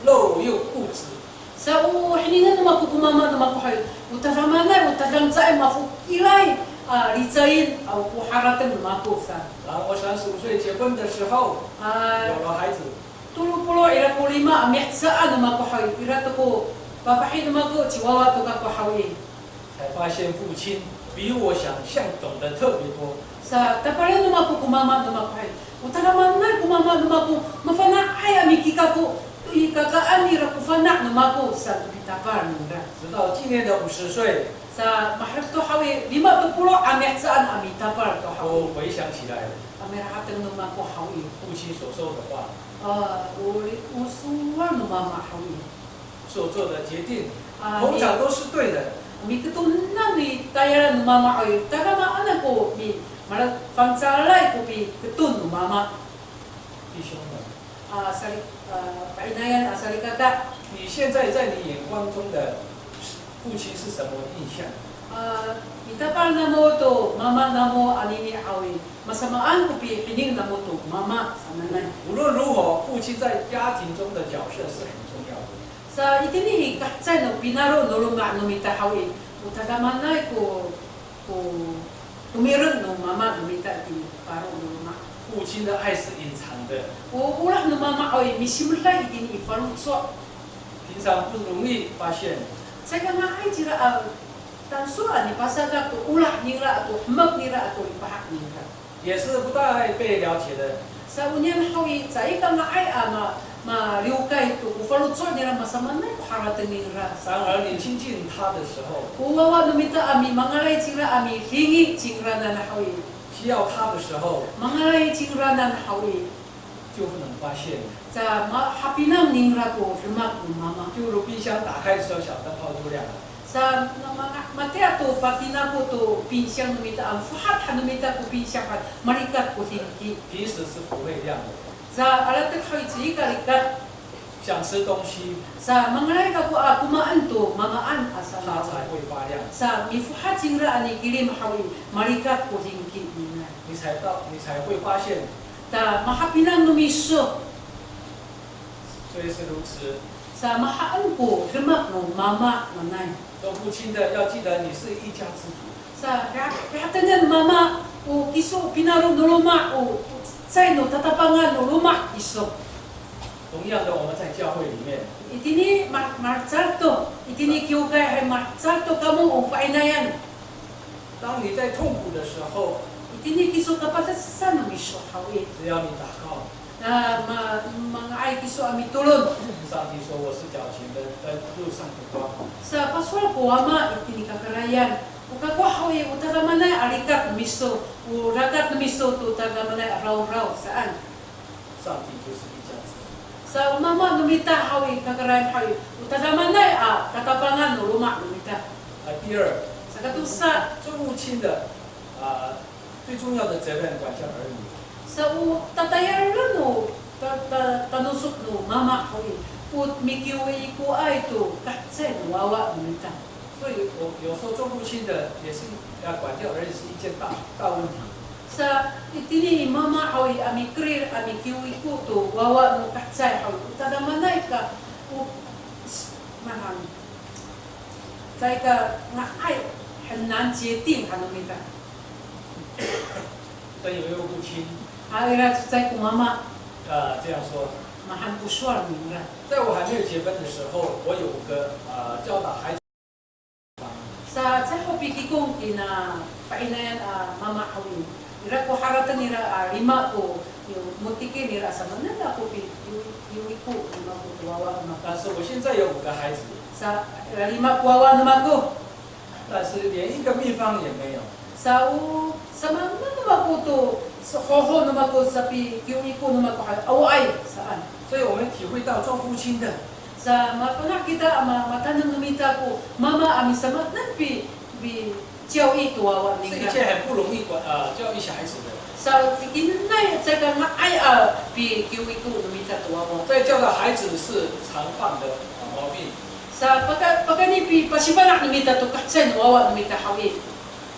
肉又固执。 Sa o, ininen no mako ko mama no mako haw i, o tadamaanay, o tadangcaay, mafokilay a licayen a ko harateng no mako sa. 然后我三十五岁结婚的时候， A, 有了孩子。 tolo polo' ira ko lima a mihecaan no mako haw i, ira to ko Fafahi no mako ci wawa to kako haw i. 才发现父亲比我想象懂得特别多。 Sa tapalen no mako ko mama no mako hay. O tadamaanay ko mama no mako, mafana'ay a mikikako i kakaan nira ko fana' no mako sa to pitapal ningra. 直到今年的五十岁， Sa maherek to haw i, lima to polo' a mihecaan a mitapal to haw i. 我回想起来 A mirahateng no mako haw i. 父亲所说的话， A, o, o sowal no mama haw i. 所做的决定， A, 通常都是对的。 Miketonan i tayal no mama haw i, tadamaan ko mi, mala fangcalay ko piketon no mama. 弟兄们， A, sali, a, fa'inayan a salikaka. 你现在在你眼光中的父亲是什么印象？ A, mitapal namo to mama namo anini haw i, masamaan ko pihining namo to mama sananay. 无论如何，父亲在家庭中的角色是很重要的。 Sa itini i kacay no pinaro no loma' no mita haw i, o tadamaanay ko, ko tomireng no mama no mita itini paro no loma'. 父亲的爱是隐藏的， O olah no mama haw i, misimeday itini i faloco'. 平常不容易发现。 Caay ka nga'ay cira a, tangsol a nipasadak to olah ningra ato hemek nira ato lipahak ningra. 也是不太被了解的。 Sa onian haw i, caay ka nga'ay a ma, maliwkay to ko faloco' nira, masamaanay ko harateng ningra. 然而你亲近他的时候， O wawa no mita a mimangalay cingra a midingi cingranan haw i. 需要他的时候， Mangalay cingranan haw i. 就不能发现。 Sa ma, hapinang ningra ko demak no mama. 就如冰箱打开的时候，小灯泡就亮了。 Sa, na, ma, matiya to patinako to pinsiyang no mita, a fohat han no mita ko pinsiyang han, marikat ko dingki. 平时是不会亮的。 Sa, alatek haw i, caay ka likat. 想吃东西， Sa, mangalay kako a komaen to mamaan a 它 sanaw. 才会发亮。 Sa, mifohat cingra a mikilim haw i, marikat ko dingki ningra. 你才到，你才会发现， Ta, mahapinang no miso. 虽是如此， Sa mahaen ko demak no mama nanay. 做父亲的要记得你是一家之主。 Sa, rihatengen mama, o kiso pinaro no loma', o cecay no tatapangan no loma' kiso. 同样的，我们在教会里面， Itini ma, malecad to, itini kiwkay hay malecad to kamo o fa'inayan. 当你在痛苦的时候， Itini kiso kapadesan no miso haw i. 只要你祷告， Na, ma, manga'ay kiso a mitolon. 上帝说我是脚前的灯，路上的光。 Sa pasowal ko wama itini kakarayan. O kako haw i, o tadamaanay a likat no miso, o rakat no miso to tadamaanay a rawraw saan. 上帝就是一家之主。 Sa o mama no mita haw i, kakarayan haw i, o tadamaanay a tatapangan no loma' no mita. 啊，第二， Sakatosa, 做父亲的啊，最重要的责任，管教儿女。 Sa o tatayalan no ta, ta, tanosok no mama haw i, o mikiwikoay to kacecay no wawa no mita. 所以我有时候做父亲的也是要管教儿女是一件大大问题。 Sa itini i mama haw i a mikerid a mikiwiko to wawa no kacecay haw i, o tadamaanay ka, o, s, manang, caay ka nga'ay, 很难决定 han no mita. 曾有一位父亲， A, ira cecay ko mama, 呃，这样说， mahaen ko sowal ningra. 在我还没有结婚的时候，我有个呃教导孩子。 Sa caay ho pikikong kina fa'inayan a mama haw i, ira ko harateng nira a lima ko, yo, motiki nira a samaanen ako pi, yo, yo, iko, lima ko to wawa no mako. 但是我现在有五个孩子， Sa, ira lima ko wawa no mako. 但是连一个秘方也没有。 Sa o, samaanen no mako to, sa hoho no mako, sapi, yo, iko no mako, hay, awaay saan. 所以我们体会到做父亲的， Sa mafana' kita a ma, matanem no mita ko mama a misamaanen pi, pi, 教育 to wawa 是一 ningra. 件很不容易管呃教育小孩子的。 Sa, tikinay, caay ka nga'ay a pikiwiko no mita to wawa. 在教导孩子是常犯的毛病。 Sa, paka, pakayni pipasifana' no mita to kacecay no wawa no mita haw i.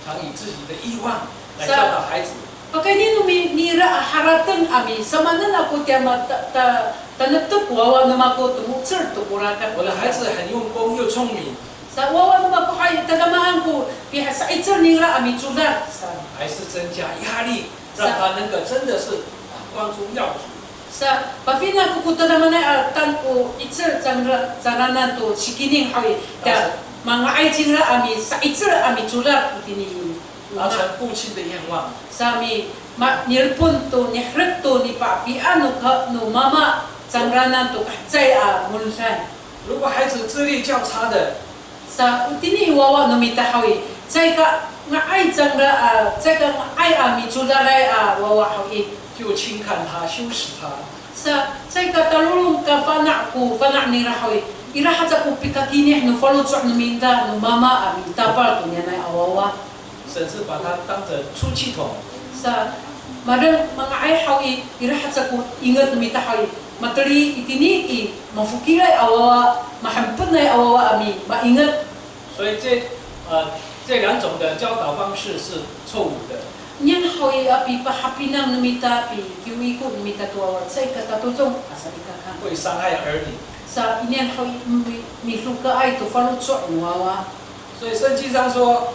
常以自己的欲望来教导孩子。 Pakayni no mi, nira a harateng a misamaanen ako tiya ma, ta, ta, tanektek ko wawa no mako to mo^cel to ko rakat. 我的孩子很用功又聪明， Sa wawa no mako hay, tadamaan ko pihasa'icel ningra a micodad sa. 还是增加压力，让他能够真的是啊光宗耀祖。Sa, pafina ko ko tadamaanay a tan ko icel cangra, cangraanan to sikining haw i. Tiya, manga'ay cingra a misa'icel a micodad itini. 达成父亲的愿望。 Sa mi, ma, nilepon to, niherek to, nipa'afian no ka, no mama cangraanan to kahecay a moleday. 如果孩子智力较差的， Sa, o tini i wawa no mita haw i, caay ka nga'ay cangra a, caay ka nga'ay a micodaday a wawa haw i. 就轻看他，收拾他。 Sa, caay ka talolong kafana' ko fana' nira haw i, ira haca ko pikakinih no faloco' no mita no mama a mitapal to niyanay a wawa. 甚至把他当成出气筒。 Sa, mada manga'ay haw i, ira haca ko inget no mita haw i, mateli itini i mafokilay a wawa, mahaenpenay a wawa a mi, mainget. 所以这，呃，这两种的教导方式是错误的。 Niyan haw i a pipahapinang no mita, pikiwiko no mita to wawa, caay ka tatodong a salikaka. 会伤害儿女。 Sa, iniyan haw i mi, midokaay to faloco' no wawa. 所以圣经上说，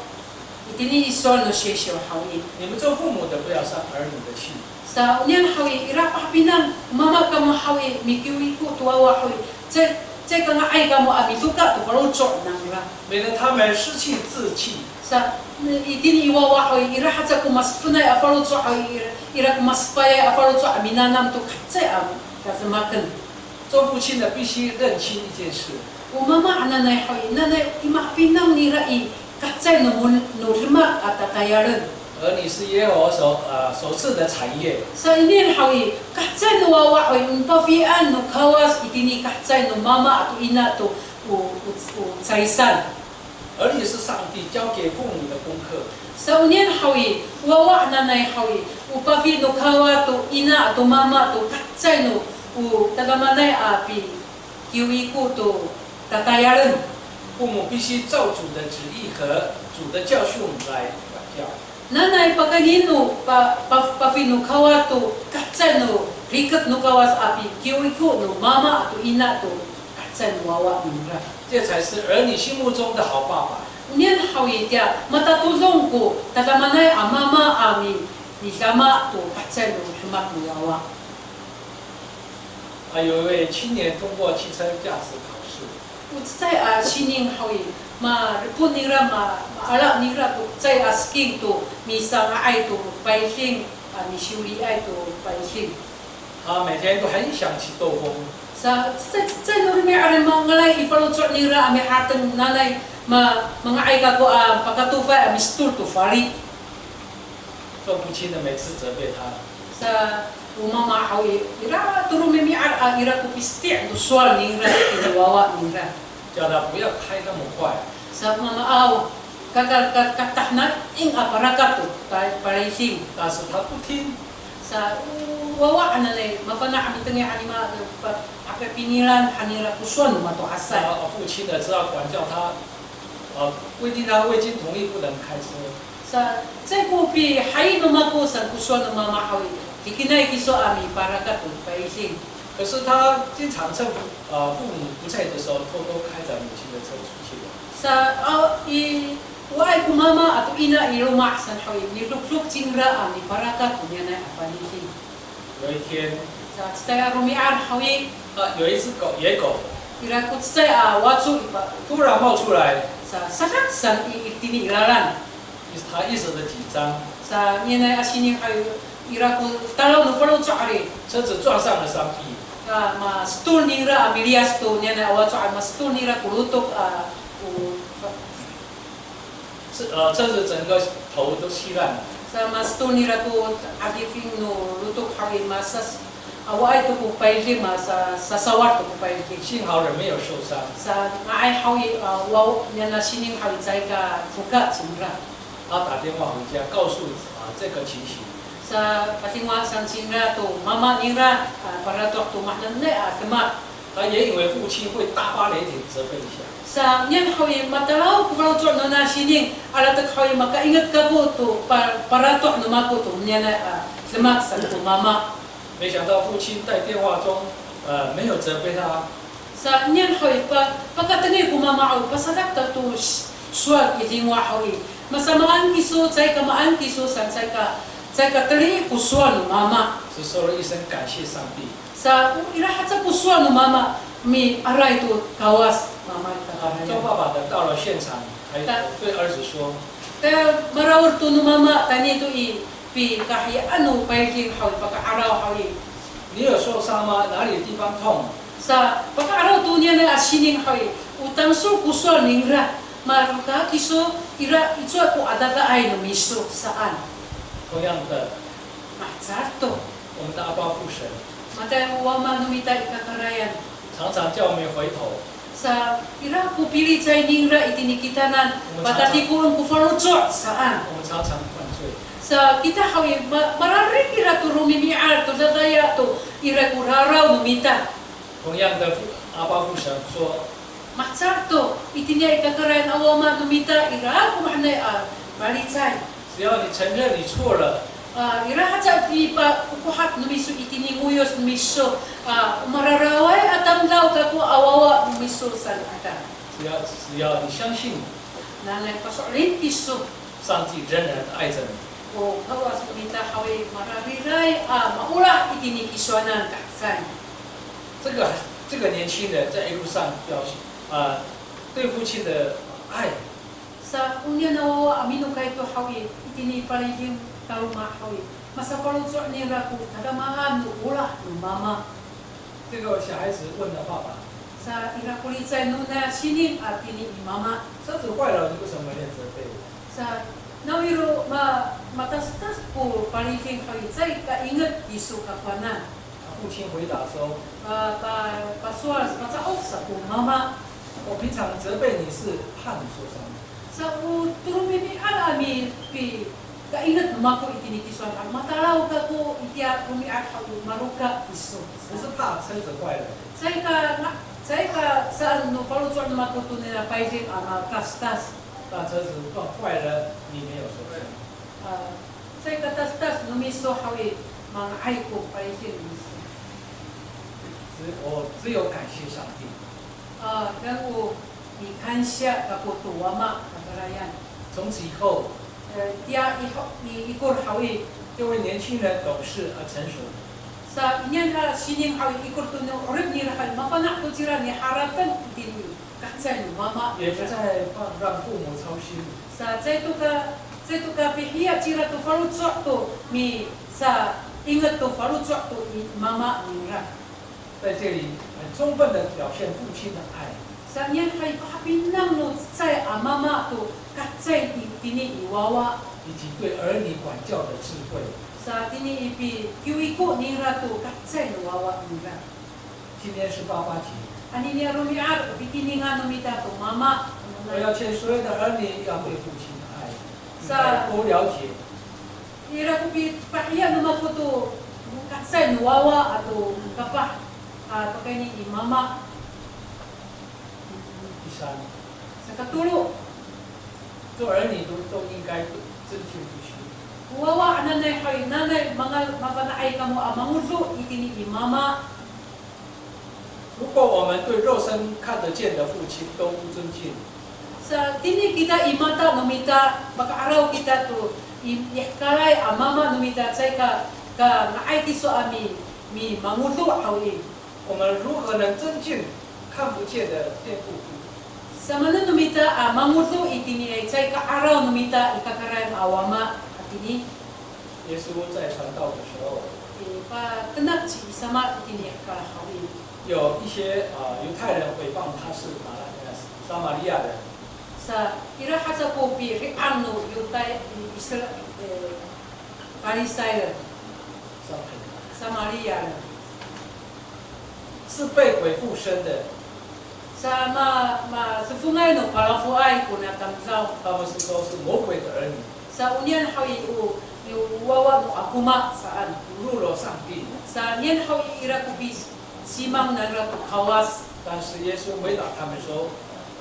Itini i sowal no Seysyo haw i. 你们做父母的不要伤儿女的气。 Sa, oniyan haw i, ira pahapinang, mama kamo haw i, mikiwiko to wawa haw i, caay, caay ka nga'ay kamo a midoka to faloco' nangra. 免得他们失去志气。 Sa, itini i wawa haw i, ira haca ko masepenay a faloco' haw i, ira, ira ko masepayay a faloco' a minanam to kahecay a dademaken. 做父亲的必须认清一件事。 O mama hananay haw i, nanay i mapinang nira i, kahecay no, no demak a tatayalen. 儿女是耶和华所，呃，所赐的产业。 Sa iniyan haw i, kahecay no wawa haw i, o pafelian no Kawas itini kahecay no mama ato ina to, o, o, o caysan. 儿女是上帝交给父母的功课。 Sa oniyan haw i, wawa hananay haw i, o pafeli no Kawas to ina ato mama to kahecay no, o tadamaanay a pikiwiko to tatayalen. 父母必须照主的旨意和主的教训来管教。 Nanay pakayni no pa, pa, pafeli no Kawas to kahecay no rikec no Kawas a pikiwiko no mama ato ina to kahecay no wawa ningra. 这才是儿女心目中的好爸爸。 Oniyan haw i tiya matatodong ko tadamaanay a mama a mi, midama to kahecay no demak no wawa. 啊，有一位青年通过汽车驾驶考试。 O cecay a sining haw i, malepon nira, ma, maala nira to cecay a siking to misanga'ay to paysing, a misiwliay to paysing. 他每天都很想去兜风。 Sa, cecay, cecay no romi'ad mangalay i faloco' nira a mihateng nanay, ma, manga'ay kako a pakatofay a mistol to fali. 做父亲的每次责备他。 Sa, o mama haw i, ira to romi'ad a ira ko pisti' to sowal nira, i wawa nira. 叫他不要开那么快。 Sa mama aw, ka, ka, ka, katahnaing a parakat to, pa, palaysing. 但是他不听。 Sa, o wawa hananay, mafana' a mitengil han i ma, pa, a pipingilan han nira ko sowal no mato'asay. 那父亲呢，只好管教他，呃，规定他未经同意不能开车。 Sa, caay ko pihayi no mako saan ko sowal no mama haw i, tikinay kiso a miparakat to paysing. 可是他经常趁父，呃，父母不在的时候，偷偷开着母亲的车出去玩。 Sa, a, i, o waay ko mama ato ina i loma' saan haw i, midoklok cingra a miparakat to niyanay a paysing. 有一天， Sa, cecay a romi'ad haw i, 啊，有一只狗，野狗， ira ko cecay a waco i pa, 突然冒出来。 Sa, sadak saan i, itini i lalan. 他一时的紧张。 Sa, niyanay a sining haw i, ira ko talaw no faloco' ari. 车子撞上了山壁。 Sa, mastol nira a miliyas to niyanay a waco a mastol nira ko lotok a, o, 车，呃，车子整个头都稀烂了。 Sa mastol nira ko 'adifing no lotok haw i, masas, awaay to ko paysing, masa, sasawad to ko paysing. 幸好人没有受伤。 Sa nga'ay haw i, a, wawa, niyana sining haw i caay ka doka cingra. 他打电话回家，告诉，啊，这个情形。 Sa patingwa saan cingra to mama nira, a, paratoh to mahaenay a demak. 他也以为父亲会大发雷霆责备一下。 Sa niyan haw i matalaw ko faloco' nona sining, alatek haw i makainget kako to pa, paratoh no mako to niyanay a demak saan to mama. 没想到父亲在电话中，呃，没有责备他。 Sa niyan haw i pa, pakatengil ko mama haw i, pasadak ta to s, sowal i tingwa haw i. Masamaan kiso, caay ka maan kiso, saan caay ka, caay ka teli ko sowal no mama. 只说了一声感谢上帝。 Sa, o, ira haca ko sowal no mama, miaray to Kawas, mama i 啊，做爸爸的到了现场，还对儿子说： Ta, mara'od to no mama, tayni to i, pikahiyaan no paydeng haw i, paka'araw haw i. 你有受伤吗？哪里地方痛？ Sa, paka'araw to niyana a sining haw i, o tangsol ko sowal ningra, maroka kiso, ira, icowa ko adadaay no miso, saan. 同样的， Mahecad to. 我们的阿爸父神 Matiya o wama no mita i kakarayan. 常常叫我们回头。 Sa, ira ko pilicay ningra itini kitanan, patatikoen ko faloco' saan. 我们常常犯罪。 Sa, kita haw i, ma, mararid ira to romi'ami'ad to dadaya to, ira ko raraw no mita. 同样的，阿爸父神说， Mahecad to, itiniay i kakarayan a wama no mita ira ko mahaenay a palicay. 只要你承认你错了， A, ira haca pipakokohat no miso itini ngoyos no miso, a, o mararaway a tamdaw kako a wawa no miso saan ata. 只要只要你相信， Nanay paso'elin kiso. 上帝仍然爱着你。 O Kawas no mita haw i marariray a maolah itini kisowanan, kacay. 这个这个年轻人在一路上表现，呃，对父亲的爱。 Sa onian a wawa a minokay to haw i, itini paliding taloma' haw i, masafaloco' nira ko tadamaan no olah no mama. 这个小孩子问了爸爸， Sa ira ko licay nona sining a tini i mama. 车子坏了，你为什么没有责备我？Sa, nawiro ma, matastas ko paliding haw i, caay ka inget kiso kakowanan. 父亲回答说， Pa, pa, pasowal, paca'of sa ko mama. 我平常责备你是怕你受伤。 Sa o, to romi'ami'ad a mipikainget no mako itini kisowanan, matalaw kako itiya romi'ad haw i, maroka kiso. 不是怕车子坏了。 Caay ka, na, caay ka saan no faloco' no mako to nira paydeng a matastas. 那车子坏了，你没有受伤。 A, caay ka tastas no miso haw i, manga'ay ko paydeng no miso. 只我只有感谢上帝。 A, ka'ayaw o mikansiya kako to wama, kakarayan. 从此以后， E, tiya i, i, ikor haw i. 这位年轻人懂事而成熟。 Sa inian a sining haw i, ikor to no 'orip nira haw i, mafana' to cira niharateng itini i kacay no mama. 也不再让父母操心。 Sa caay to ka, caay to ka pihiya cira to faloco' to mi, sa inget to faloco' to i mama nira. 在这里很充分的表现父亲的爱。 Sa inian haw i, pahapinang no cecay a mama to kacay itini i wawa. 以及对儿女管教的智慧。 Sa tini i pikiwiko nira to kacay no wawa nira. 今天是爸爸节。 Anini a romi'ad o pitiningan no mita to mama. 我要劝所有的儿女要对父亲的爱，应该多了解。 Ira ko pipahiya no mako to kacay no wawa ato kapah, a, pakayni i mama. 第三， Sakatolo. 做儿女都都应该尊敬父亲。 Wawa hananay haw i, nanay manga, mafana'ay kamo a mangodo itini i mama. 如果我们对肉身看得见的父亲都不尊敬， Sa tini kita i mata no mita, maka'araw kita to i, i hekalay a mama no mita, caay ka, ka nga'ay kiso a mi, mimangodo haw i. 我们如何能尊敬看不见的天父父？ Samaanen no mita a mangodo itini i caay ka'araw no mita i kakarayan a wama hatini. 耶稣在传道的时候， I, patenak ci Yis sama itini i hekal haw i. 有一些啊、呃犹太人毁谤他是马来呃撒玛利亚人。 Sa ira haca ko piri'ang no Yotay, i, Isra, e, Farisay, 撒玛利亚 Samariya. 是被鬼附身的。 Sa ma, ma, sefongay no palafoay kona tamdaw. 他们是都是魔鬼的儿女， Sa onian haw i, o, i, o wawa no akoma saan. 侮辱了上帝。 Sa onian haw i, ira ko pisimang nangra to Kawas. 但是耶稣回答他们说，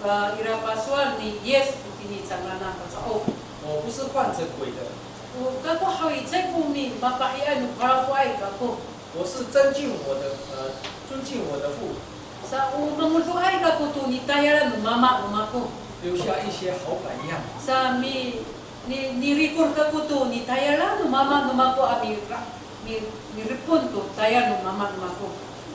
A, ira pasowal ni Yis itini cangraan a paca'of. 我不是患着鬼的， O kako haw i, caay ko mi, mapahiyaay no palafoay kako. 我是尊敬我的呃尊敬我的父， Sa o mangodoay kako to nitayalan no mama no mako. 留下一些好榜样。 Sa mi, ni, nirikor kako to nitayalan no mama no mako a mira, mi, miripon to tayal no mama no mako.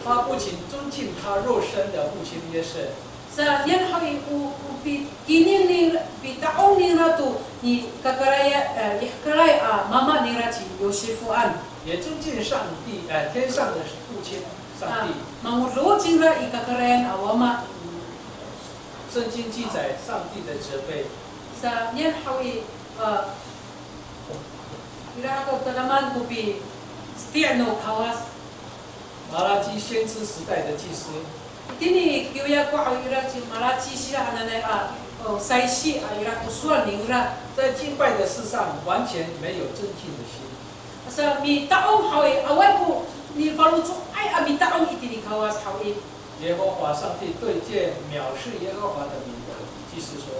他不仅尊敬他肉身的父亲约瑟， Sa niyan haw i, o, o pi, kinin ni, pita'ong nira to ni kakalay, eh, i hekalay a mama nira ci Yosifoan. 也尊敬上帝，呃，天上的父亲，上帝。 A, mangodo cingra i kakalayan a wama. 圣经记载上帝的责备。 Sa niyan haw i, eh, ira ko tadamaanay ko piceti' no Kawas. 马拉基先知时代的祭司， Itini kiwiyako haw ira ci Malaci sira hananay a, o, saysi a ira ko sowal ningra. 在敬拜的事上完全没有尊敬的心。 Asa mita'ong haw i, awaay ko nifaloco'ay a mita'ong itini Kawas haw i. 耶和华上帝对这藐视耶和华的民的祭司说：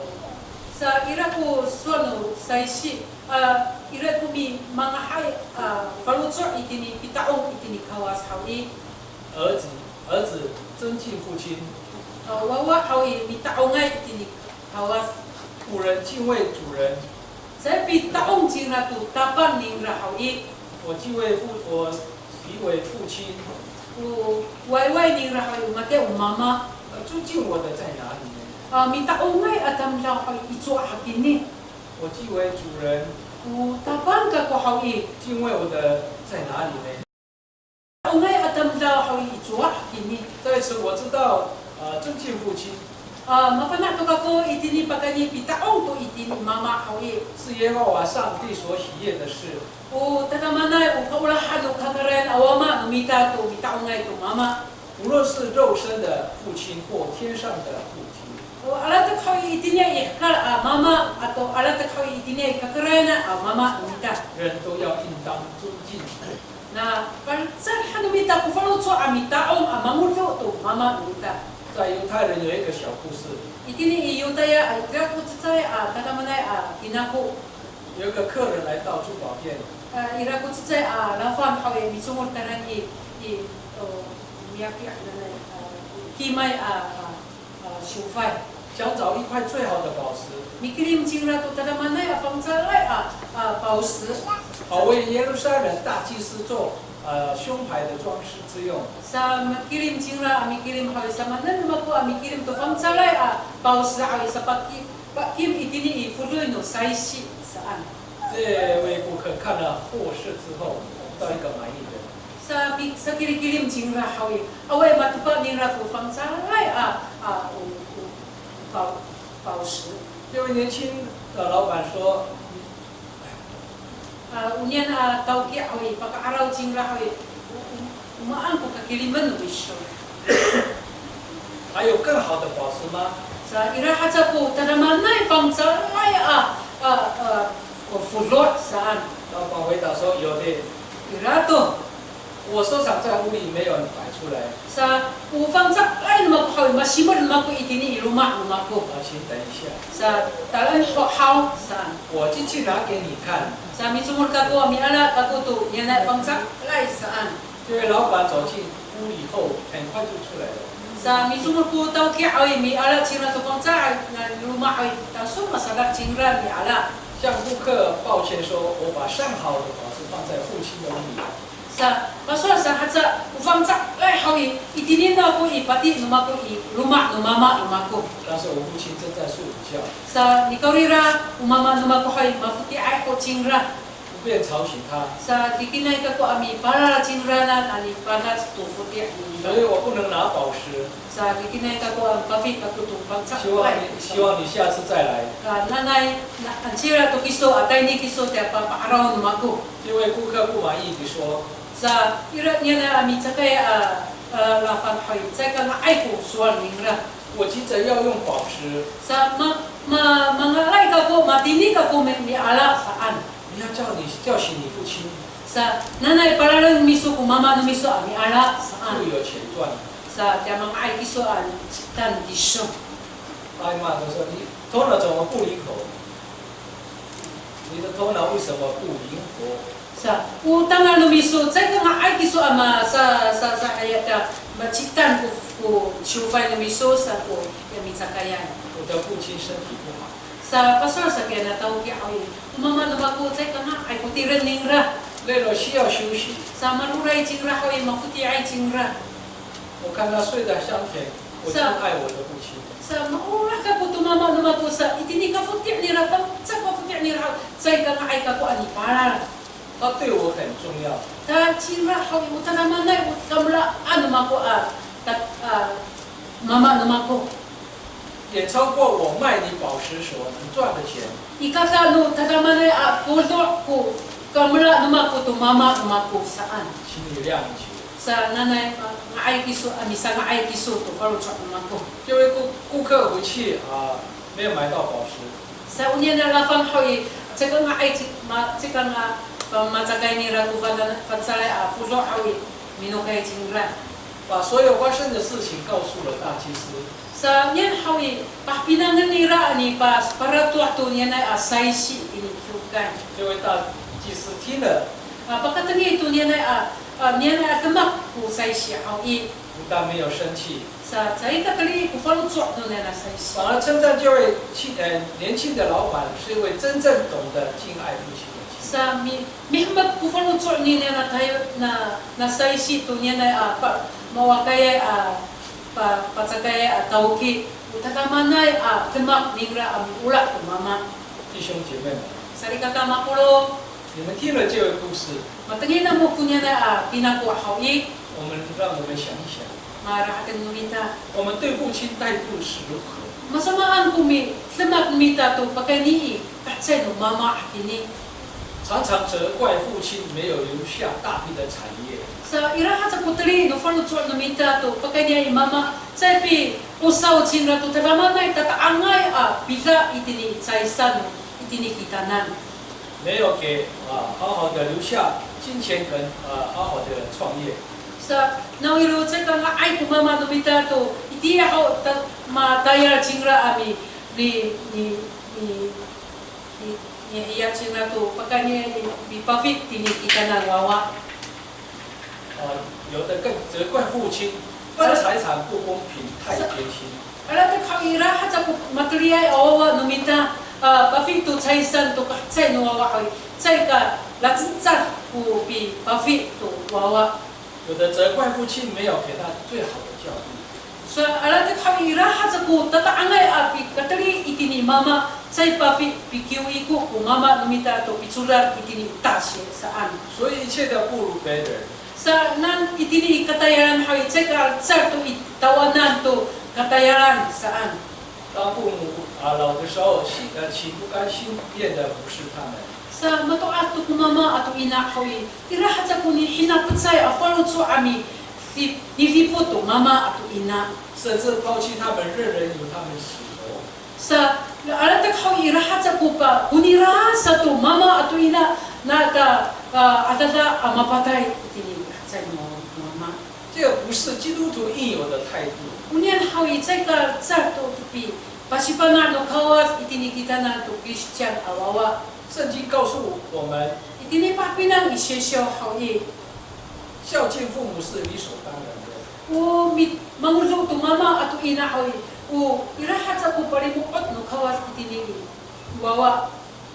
Sa ira ko sowal no saysi, a, ira ko mi, mangahay, a, faloco' itini, pita'ong itini Kawas haw i. 儿子，儿子尊敬父亲， A, wawa haw i, mita'ongay itini Kawas. 仆人敬畏主人。 Caay pita'ong cingra to tapang ningra haw i. 我既为父，我既为父亲， O wayway ningra haw i, o matiya o mama. 呃，尊敬我的在哪里呢？ A, mita'ongay a tamdaw haw i, icowa hakini. 我既为主人， O tapang kako haw i. 敬畏我的在哪里呢？ Mita'ongay a tamdaw haw i, icowa hakini. 在此我知道，呃，尊敬父亲。 A, mafana' to kako itini pakayni pita'ong to itini mama haw i. 是耶和华上帝所喜悦的事。 O tadamaanay, o kaolahan no kakarayan a wama no mita to mita'ongay to mama. 无论是肉身的父亲或天上的父亲， O alatek haw i itini i hekal a mama ato alatek haw i itini i kakarayan a mama no mita. 人都要应当尊敬。 Na, fangcal han no mita ko faloco' a mita'ong a mangodo to mama no mita. 在犹太人有一个小故事， Itini i Yotaya a, ira ko cecay a, tadamaanay a, tinako. 有一个客人来到珠宝店， A, ira ko cecay a, lafang haw i, micomod tayra i, i, o, miyaki hananay, a, kimay a, a, a, siofay. 想找一块最好的宝石， Mikilim cingra to tadamaanay a fangcalay a, a, 宝石. 好为耶路撒冷大祭司做，呃，胸牌的装饰之用。 Sa mikilim cingra, a, mikilim haw i, samaanen no mako a mikilim to fangcalay a, 宝石 haw i, sapaki, pakim itini i fodoy no saysi saan. 这位顾客看了货色之后，找不到一个满意的。 Sa pi-, sakilimkilim cingra haw i, awaay matepa ningra ko fangcalay a, a, o, o, 宝, 宝石. 这位年轻的老板说， A, oniyan a tawki haw i, paka'araw cingra haw i, o, o, o maan ko kakilimen no miso. 还有更好的宝石吗？ Sa ira haca ko tadamaanay fangcalay a, a, a, o fodo' saan. 老板回答说，有的。 Ira to. 我收藏在屋里，没有摆出来。 Sa, o fangcalay no mako haw i, masimer no mako itini i loma' no mako. 啊，请等一下。 Sa, talaan ho haw saan. 我进去拿给你看。 Sa, micomod kako a miala kako to, iyanay fangcalay saan. 这位老板走进屋里后，很快就出来了。 Sa, micomod ko tawki haw i, miala cingra to fangcalay a loma' haw i, tangsol masadak cingra miala. 向顾客抱歉说，我把上好的宝石放在父亲的屋里。 Sa, pasowal sa haca, o fangcalay haw i, itini no mako i, pati no mako i, loma' no mama no mako. 当时我父亲正在睡午觉。 Sa, nikawrira, o mama no mako haw i, mafoti'ay ho cingra. 不便吵醒他。 Sa, kikinay kako a mipalal cingranan, a mipalal to foti' nira. 所以我不能拿宝石。 Sa, kikinay kako a mipafeli kako to fangcalay. 希望你，希望你下次再来。 A, nanay, na, anocila to kiso, a tayni kiso, tiya pa, pa'araw no mako. 这位顾客不满意地说。 Sa, ira niyana a micakay a, a, lafang haw i, caay ka nga'ay ko sowal ningra. 我急着要用宝石。 Sa, ma, ma, mangalay kako, matini kako mi, miala saan. 你要叫你，叫醒你父亲。 Sa, nanay palaleng no miso ko mama no miso a miala saan. 又有钱赚。 Sa, tiya manga'ay kiso a citan kiso. 艾玛就说：“你头脑怎么不灵活？你的头脑为什么不灵活？” Sa, o tangal no miso, caay ka nga'ay kiso a ma, sa, sa, sa, aya ta, macitan ko, ko siofay no miso, sa ko, ya micakayan. 我的父亲身体不好。 Sa, pasowal sa kiyana tawki haw i, o mama no mako caay ka nga'ay ko tireng ningra. 累了需要休息。 Sa maroray cingra haw i, mafoti'ay cingra. 我看他睡得香甜，我敬爱我的父亲。 Sa maolah kako to mama no mako sa, itini kafoti' nira, fangcal kafoti' nira haw, caay ka nga'ay kako a nipalal. 他对我很重要。 Ta cingra haw i, o tadamaanay, o kamelaan no mako a, ta, a, mama no mako. 远超过我卖你宝石所能赚的钱。 I kaka no tadamaanay a fodo' ko kamela no mako to mama no mako saan. 请你谅解。 Sa nanay, a, nga'ay kiso, a, misanga'ay kiso to faloco' no mako. 这位顾，顾客回去啊，没有买到宝石。 Sa onian a lafang haw i, caka nga'ay ci, ma, caka nga, pa, macakay nira ko fana, fangcalay a fodo' haw i, minokay cingra. 把所有发生的事情告诉了大祭司。 Sa nian haw i, pahapinangen nira a nipa, paratoh to nianay a saysi itini kiwkay. 这位大祭司听了， A, pakatengil to nianay a, a, nianay a demak ko saysi haw i. 不但没有生气， Sa caay ka teli ko faloco' no nianay a saysi. 反而称赞这位青，呃，年轻的老板是一位真正懂得敬爱父亲的青年。 Sa mi, mihemek ko faloco' ni nianay a tayo, na, na saysi to nianay a, pa, mawakayay a, pa, pacakayay a tawki, o tadamaanay a demak ningra a miolah to mama. 弟兄姐妹们， Salikaka mapolong. 你们听了这个故事， Matengil namo ko nianay a tinako haw i. 我们，让我们想一想， Marahaten no mita. 我们对父亲态度是如何？ Masamaan ko mi, demak no mita to pakayni i, kacay no mama hakini. 常常责怪父亲没有留下大笔的产业。 Sa ira haca ko teli no faloco' no mita to pakayni i mama, caay pi, o saw cingra to tadamaanay tata'angay a pida itini i caysan, itini kitanan. 没有给，啊，好好的留下金钱跟，啊，好好的创业。 Sa, nawiro caay ka nga'ay ko mama no mita to, itiya ho ta, matayal cingra a mi, mi, mi, mi, mi, mihiya cingra to, pakayni i, mipafi tini kitanan wawa. 啊，有的更责怪父亲，分财产不公平，太偏心。 Alatek haw i, ira haca ko mateliay a wawa no mita, a, pafi to caysan to kacay no wawa haw i, caay ka lacecad ko pipafi to wawa. 有的责怪父亲没有给他最好的教育。 Sa alatek haw i, ira haca ko tata'angay a pikateli itini mama, caay pafi pikiwiko ko mama no mita to picodad itini i tasiya saan. 所以一切都不如别人。 Sa nani itini i katayalan haw i, caay ka lecad to i tawanan to katayalan saan. 当父母，啊，老的时候，心，呃，心不甘心，不愿意服侍他们。 Sa mato'as to ko mama ato ina haw i, ira haca ko nihinapecay a faloco' a mi, ni, nidipot to mama ato ina. 甚至抛弃他们，任人由他们行谋。 Sa, alatek haw i, ira haca ko pa, ko nira sato mama ato ina, na ta, a, adada a mapatay itini kacay no mama. 这个不是基督徒应有的态度。 Onian haw i, caay ka lecad to pi, pasifana' no Kawas itini kitanan to Kristiyan a wawa. 圣经告诉我们， Itini pahapinang i Seysyo haw i, 孝敬父母是理所当然的。 O mi, mangodo to mama ato ina haw i, o ira haca ko palimo'ot no Kawas itini i wawa.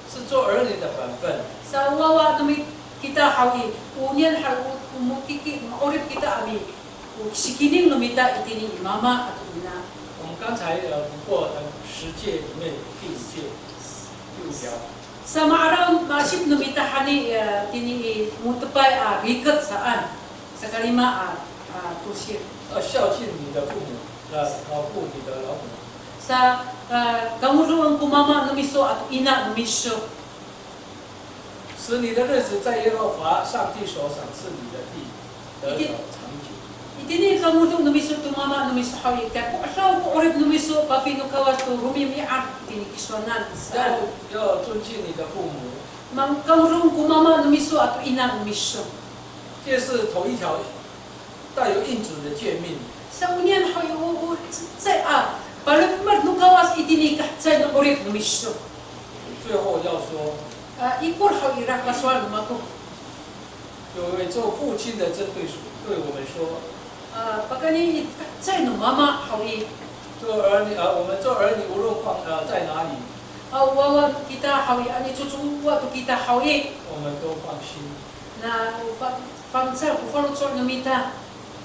是做儿女的本分。 Sa wawa no mi, kita haw i, onian haw o, o mokiki, ma'orip kita a mi, o sikining no mita itini i mama ato ina. 我们刚才，呃，读过，呃，十诫里面第五诫，第五条。 Sa ma'araw, ma'asip no mita hani, e, tini i mo^tepay a rikec saan, sakalima a, a, tosil. 要孝敬你的父母，呃，老父你的老母。 Sa, e, kangodoen ko mama no miso ato ina no miso. 使你的日子在耶和华上帝所赏赐你的地 得着长久。 Itini kangodo no miso to mama no miso haw i, kiya ko 'edaw ko 'orip no miso, pafi no Kawas to romi'ami'ad itini kisowanan saan. 要，要尊敬你的父母。 Mang, kangodo ko mama no miso ato ina no miso. 这是头一条带有应许的诫命。 Sa onian haw i, o, o, cecay a, palemed no Kawas itini kacecay no 'orip no miso. 最后要说， A, ikor haw i, ira ko sowal no mako. 有一位做父亲的这对，对我们说， A, pakayni i kacecay no mama haw i. 做儿女，呃，我们做儿女，无论放，呃，在哪里， A, o wawa kita haw i, ano cowa to kita haw i. 我们都放心。Na o fa-, fangcal ko faloco' no mita.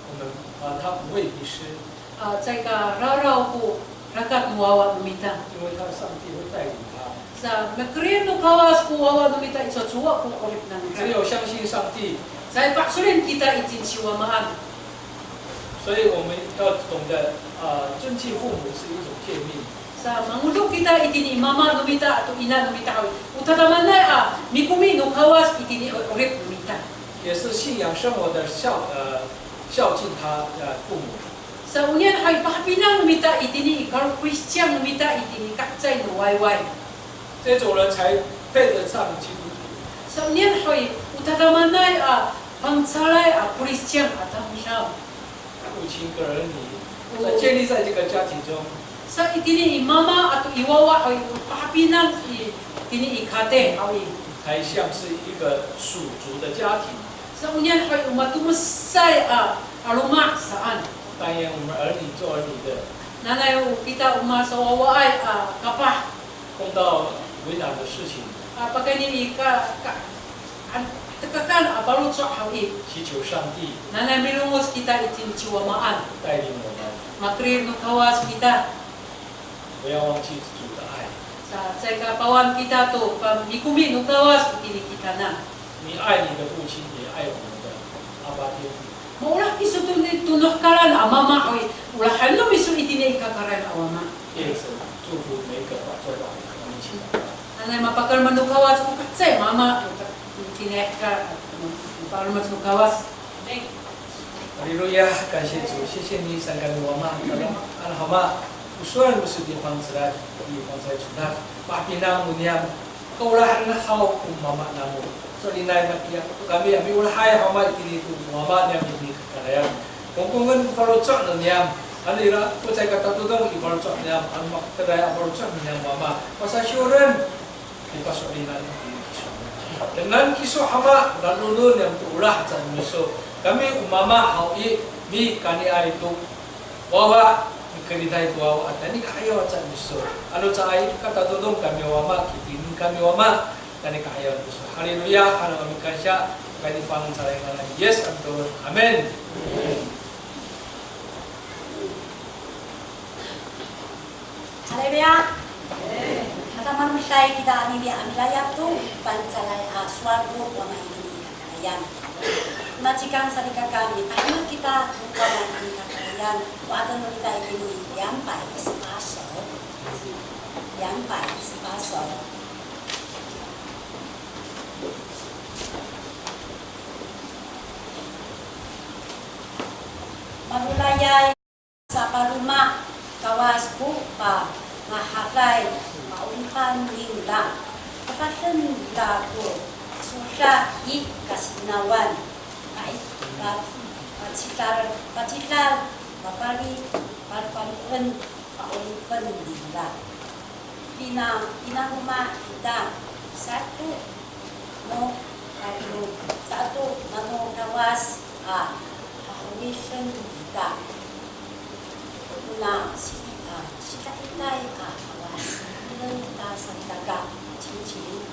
我们把它不会迷失。 A, caay ka raraw ko rakat no wawa no mita. 因为他的上帝会带领他。 Sa, makerid no Kawas ko wawa no mita i cowacowa ko 'orip nangra. 只有相信上帝。 Caay paso'elin kita itini ci Wamaan. 所以我们要懂得，呃，尊敬父母是一种诫命。 Sa, mangodo kita itini i mama no mita ato ina no mita haw i, o tadamaanay a mikomi no Kawas itini i 'orip no mita. 也是信仰生活的孝，呃，孝敬他，呃，父母。 Sa, onian haw i, pahapinang no mita itini i kalo Kristiyan no mita itini i kacay no wayway. 这种人才配得上基督徒。 Sa, onian haw i, o tadamaanay a fangcalay a Kristiyan a tamdaw. 父亲跟儿女在建立在这个家庭中。 Sa, itini i mama ato i wawa haw i, o pahapinang itini i kate haw i, 才像是一个属主的家庭。 Sa, onian haw i, o matomesay a, a loma' saan. 但愿我们儿女做儿女的， Nanay o kita o masawawaay a kapah. 碰到为难的事情， A, pakayni i ka, ka, an, tekakan a faloco' haw i, 祈求上帝， Nanay milongoc kita itini ci Wamaan. 带领我们。 Makerid no Kawas kita. 不要忘记主的爱。 Sa, caay ka pawan kita to pamikomi no Kawas itini kitanan. 你爱你的父亲，也爱我们的阿爸天父。 Maolah kiso to ni, to no hekalan a mama haw i, olahan no miso itini i kakarayan a Wama. 愿神祝福每一个爸，做爸的，我们一起祷告。 Nanay mapakalemed no Kawas ko kacay mama, itini i ka, mapakalemed no Kawas. Amen. 哈利路亚，感谢主，谢谢你，saan kami Wama, ano Wama, o sowal no miso i fangcalay, i fangcalay codad, mapinang no niyam, kaolahan haw ko mama namo. So'elinay matiya to kami a miolahay haw Wama itini to Wama niyam itini i kakarayan. Kongkongen ko faloco' no niyam, ano ira ko caay katatodong i faloco' niyam, ano maketeray a faloco' no niyam Wama. Pasasiyoren, pipaso'elinen kiso. Dengan kiso Wama, lalonon niyam to olah haca no miso. Kami o mama haw i, mikaniay to wawa, mikeriday to wawa, tayni ka'ayaw haca no miso. Ano caay katatodong kami Wama, kipineng kami Wama, tayni ka'ayaw haca no miso. Haleluya, halo kami kansiya, kami fangcalay ngangan Yis a mitolon. Amin. Haleluya. Ata malemeday kita anini a milayap to fangcalay a sowal to Wama itini i kakarayan. Macikan salikaka, mipahemek kita to Wama itini i kakarayan. Waten no mita itini 两百一十八首. 两百一十八首. Marolayay. Sapaloma, Kawas ko pangahaday, pa'oripan ningra. Pafaden nira ko soda i kasienawan. Pa'i-, pa-, pacidal, pacidal, pafali, pafalien, pa'oripen ningra. Pina, pinaloma ita, sato no, sato nano Kawas a hahawiden ita. Ona si, a, sidaitay a Kawas, iden ita salikaka, ciwciw.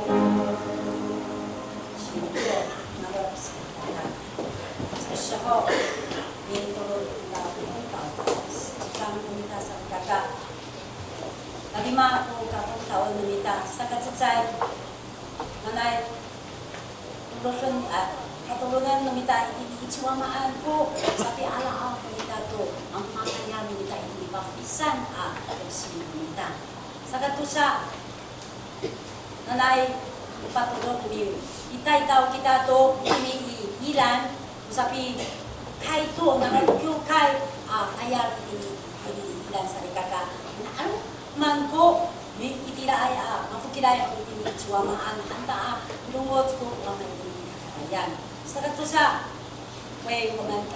这时候，mitolon kita to, 时间 no mita salikaka. Talima ko katontaen no mita, saka cecay, nanay, tolonen, a, katolonen no mita itini i ci Wamaan ko sapiala'aw no mita to, a, makayal no mita itini i papisan a tosil no mita. Saka tosa, nanay, patorod mi, itaytaw kita to itini i Ilan, o sapikayto, nanay, kiwkay a tayal itini, itini i Ilan salikaka. Ano, 'aloman ko, mi, itiraay a mafokilay a itini i ci Wamaan, han ta a milongoc ko Wama itini i kakarayan. Saka tosa, 为我们的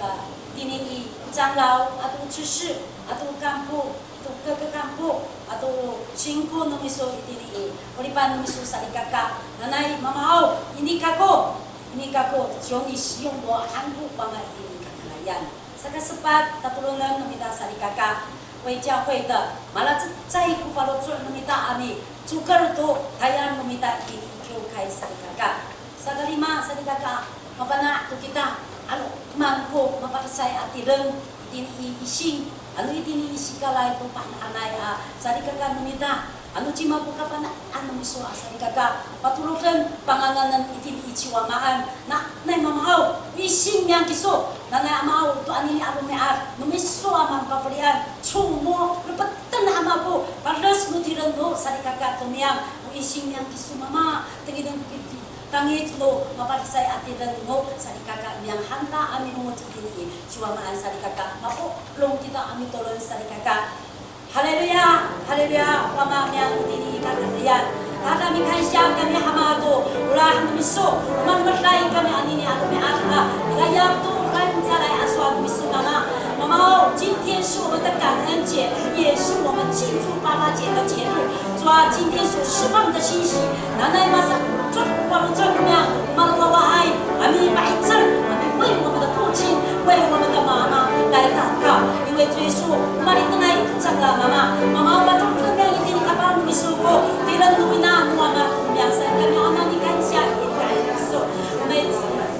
itini i 长老 ato 执事 ato kanpo, ato kakakanpo, ato singko no miso itini i 'oripan no miso salikaka, nanay Mama aw, ini kako, ini kako, 求你使用我 han ko Wama itini i kakarayan. Saka sepat, tatolonen no mita salikaka, 为教会的 malacecay ko faloco' no mita a micoker to tayal no mita itini i kiwkay salikaka. Saka lima salikaka, mafana' to kita, 'aloman ko mapadesay a tireng itini i ising, ano itini i sikalay to pahanhanay a salikaka no mita. Ano cima ko kafana'an no miso a salikaka, patoroden, panganganen itini i ci Wamaan. Nanay Mama aw, o ising niyam kiso, nanay Ama aw, to anini a romi'ad no miso a mapafelian, como, lepeten Ama ko pades no tireng no salikaka to niyam, o ising niyam kiso Mama, tengil ko piti tangic no mapadesay a tireng no salikaka niyam han ta a milongoc itini i ci Wamaan salikaka, mapolong kita a mitolon salikaka. Haleluya, haleluya, Wama niyam itini i kakarayan. Tada mikansiya kami Ama to, olah no miso, o malemeday kami anini a romi'ad a milayap to fangcalay a sowal no miso Mama. Mama aw, 今天是我们的感恩节，也是我们庆祝爸爸节的节日。主啊，今天所释放的信息，nanay masacod ko faloco' niyam, malowawaay a mipa'icel, a miway 我们的父亲，为我们的妈妈来祷告。因为主耶稣，o malitengay to cangra Mama, Mama aw, patoroden niyam itini i kapah no miso ko tireng no wina no Wama niyam saan kami Ama mikansiya itini i kakarayan no miso.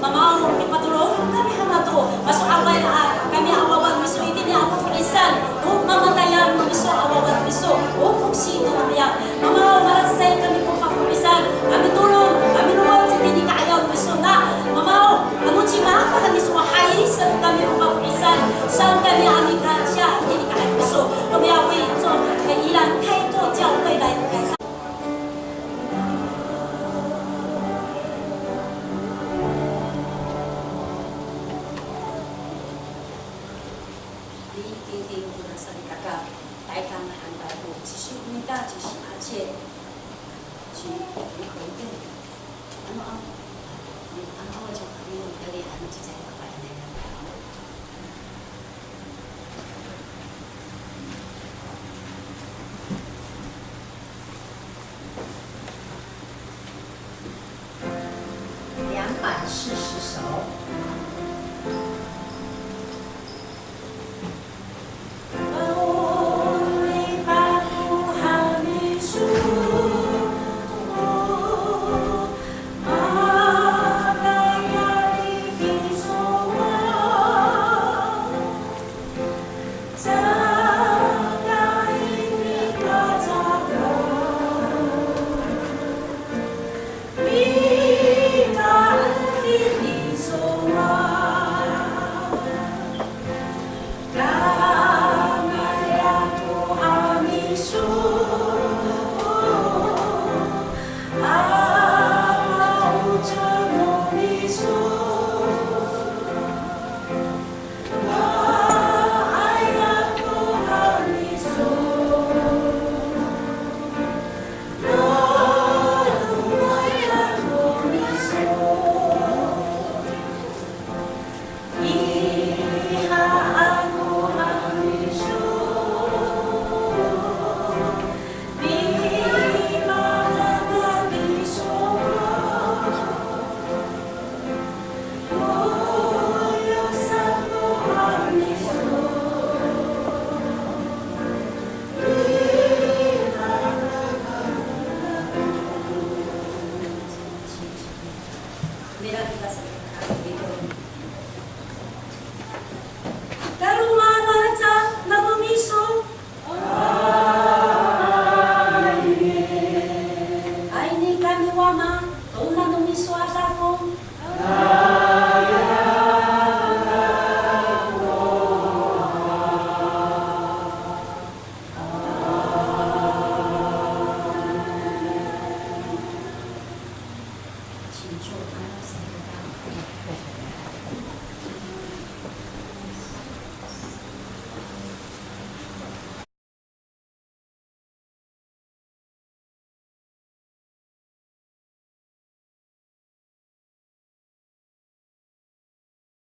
Mama aw, mipatolong kami Ama to, maso'away a kami a wawa no miso itini a pafo'isan, to mamatayal no miso a wawa no miso, o foksi to niyam. Mama aw, malacecay kami ko fafo'isan a mitolon, a milongoc itini i ka'ayaw no miso na. Mama aw, ano cima ko miso a hay, saan kami ko fafo'isan, saan kami a mikansiya itini i ka'ayaw no miso. 我们要为众人的依然开拓教会来改善。 Tingting ko salikaka, taytan han ta ko, 其实我们大家是阿姐，是如何一个，ano, ano, ano, ano, ano, ano, ano, ano, ano, ano, ano, 两百四十首。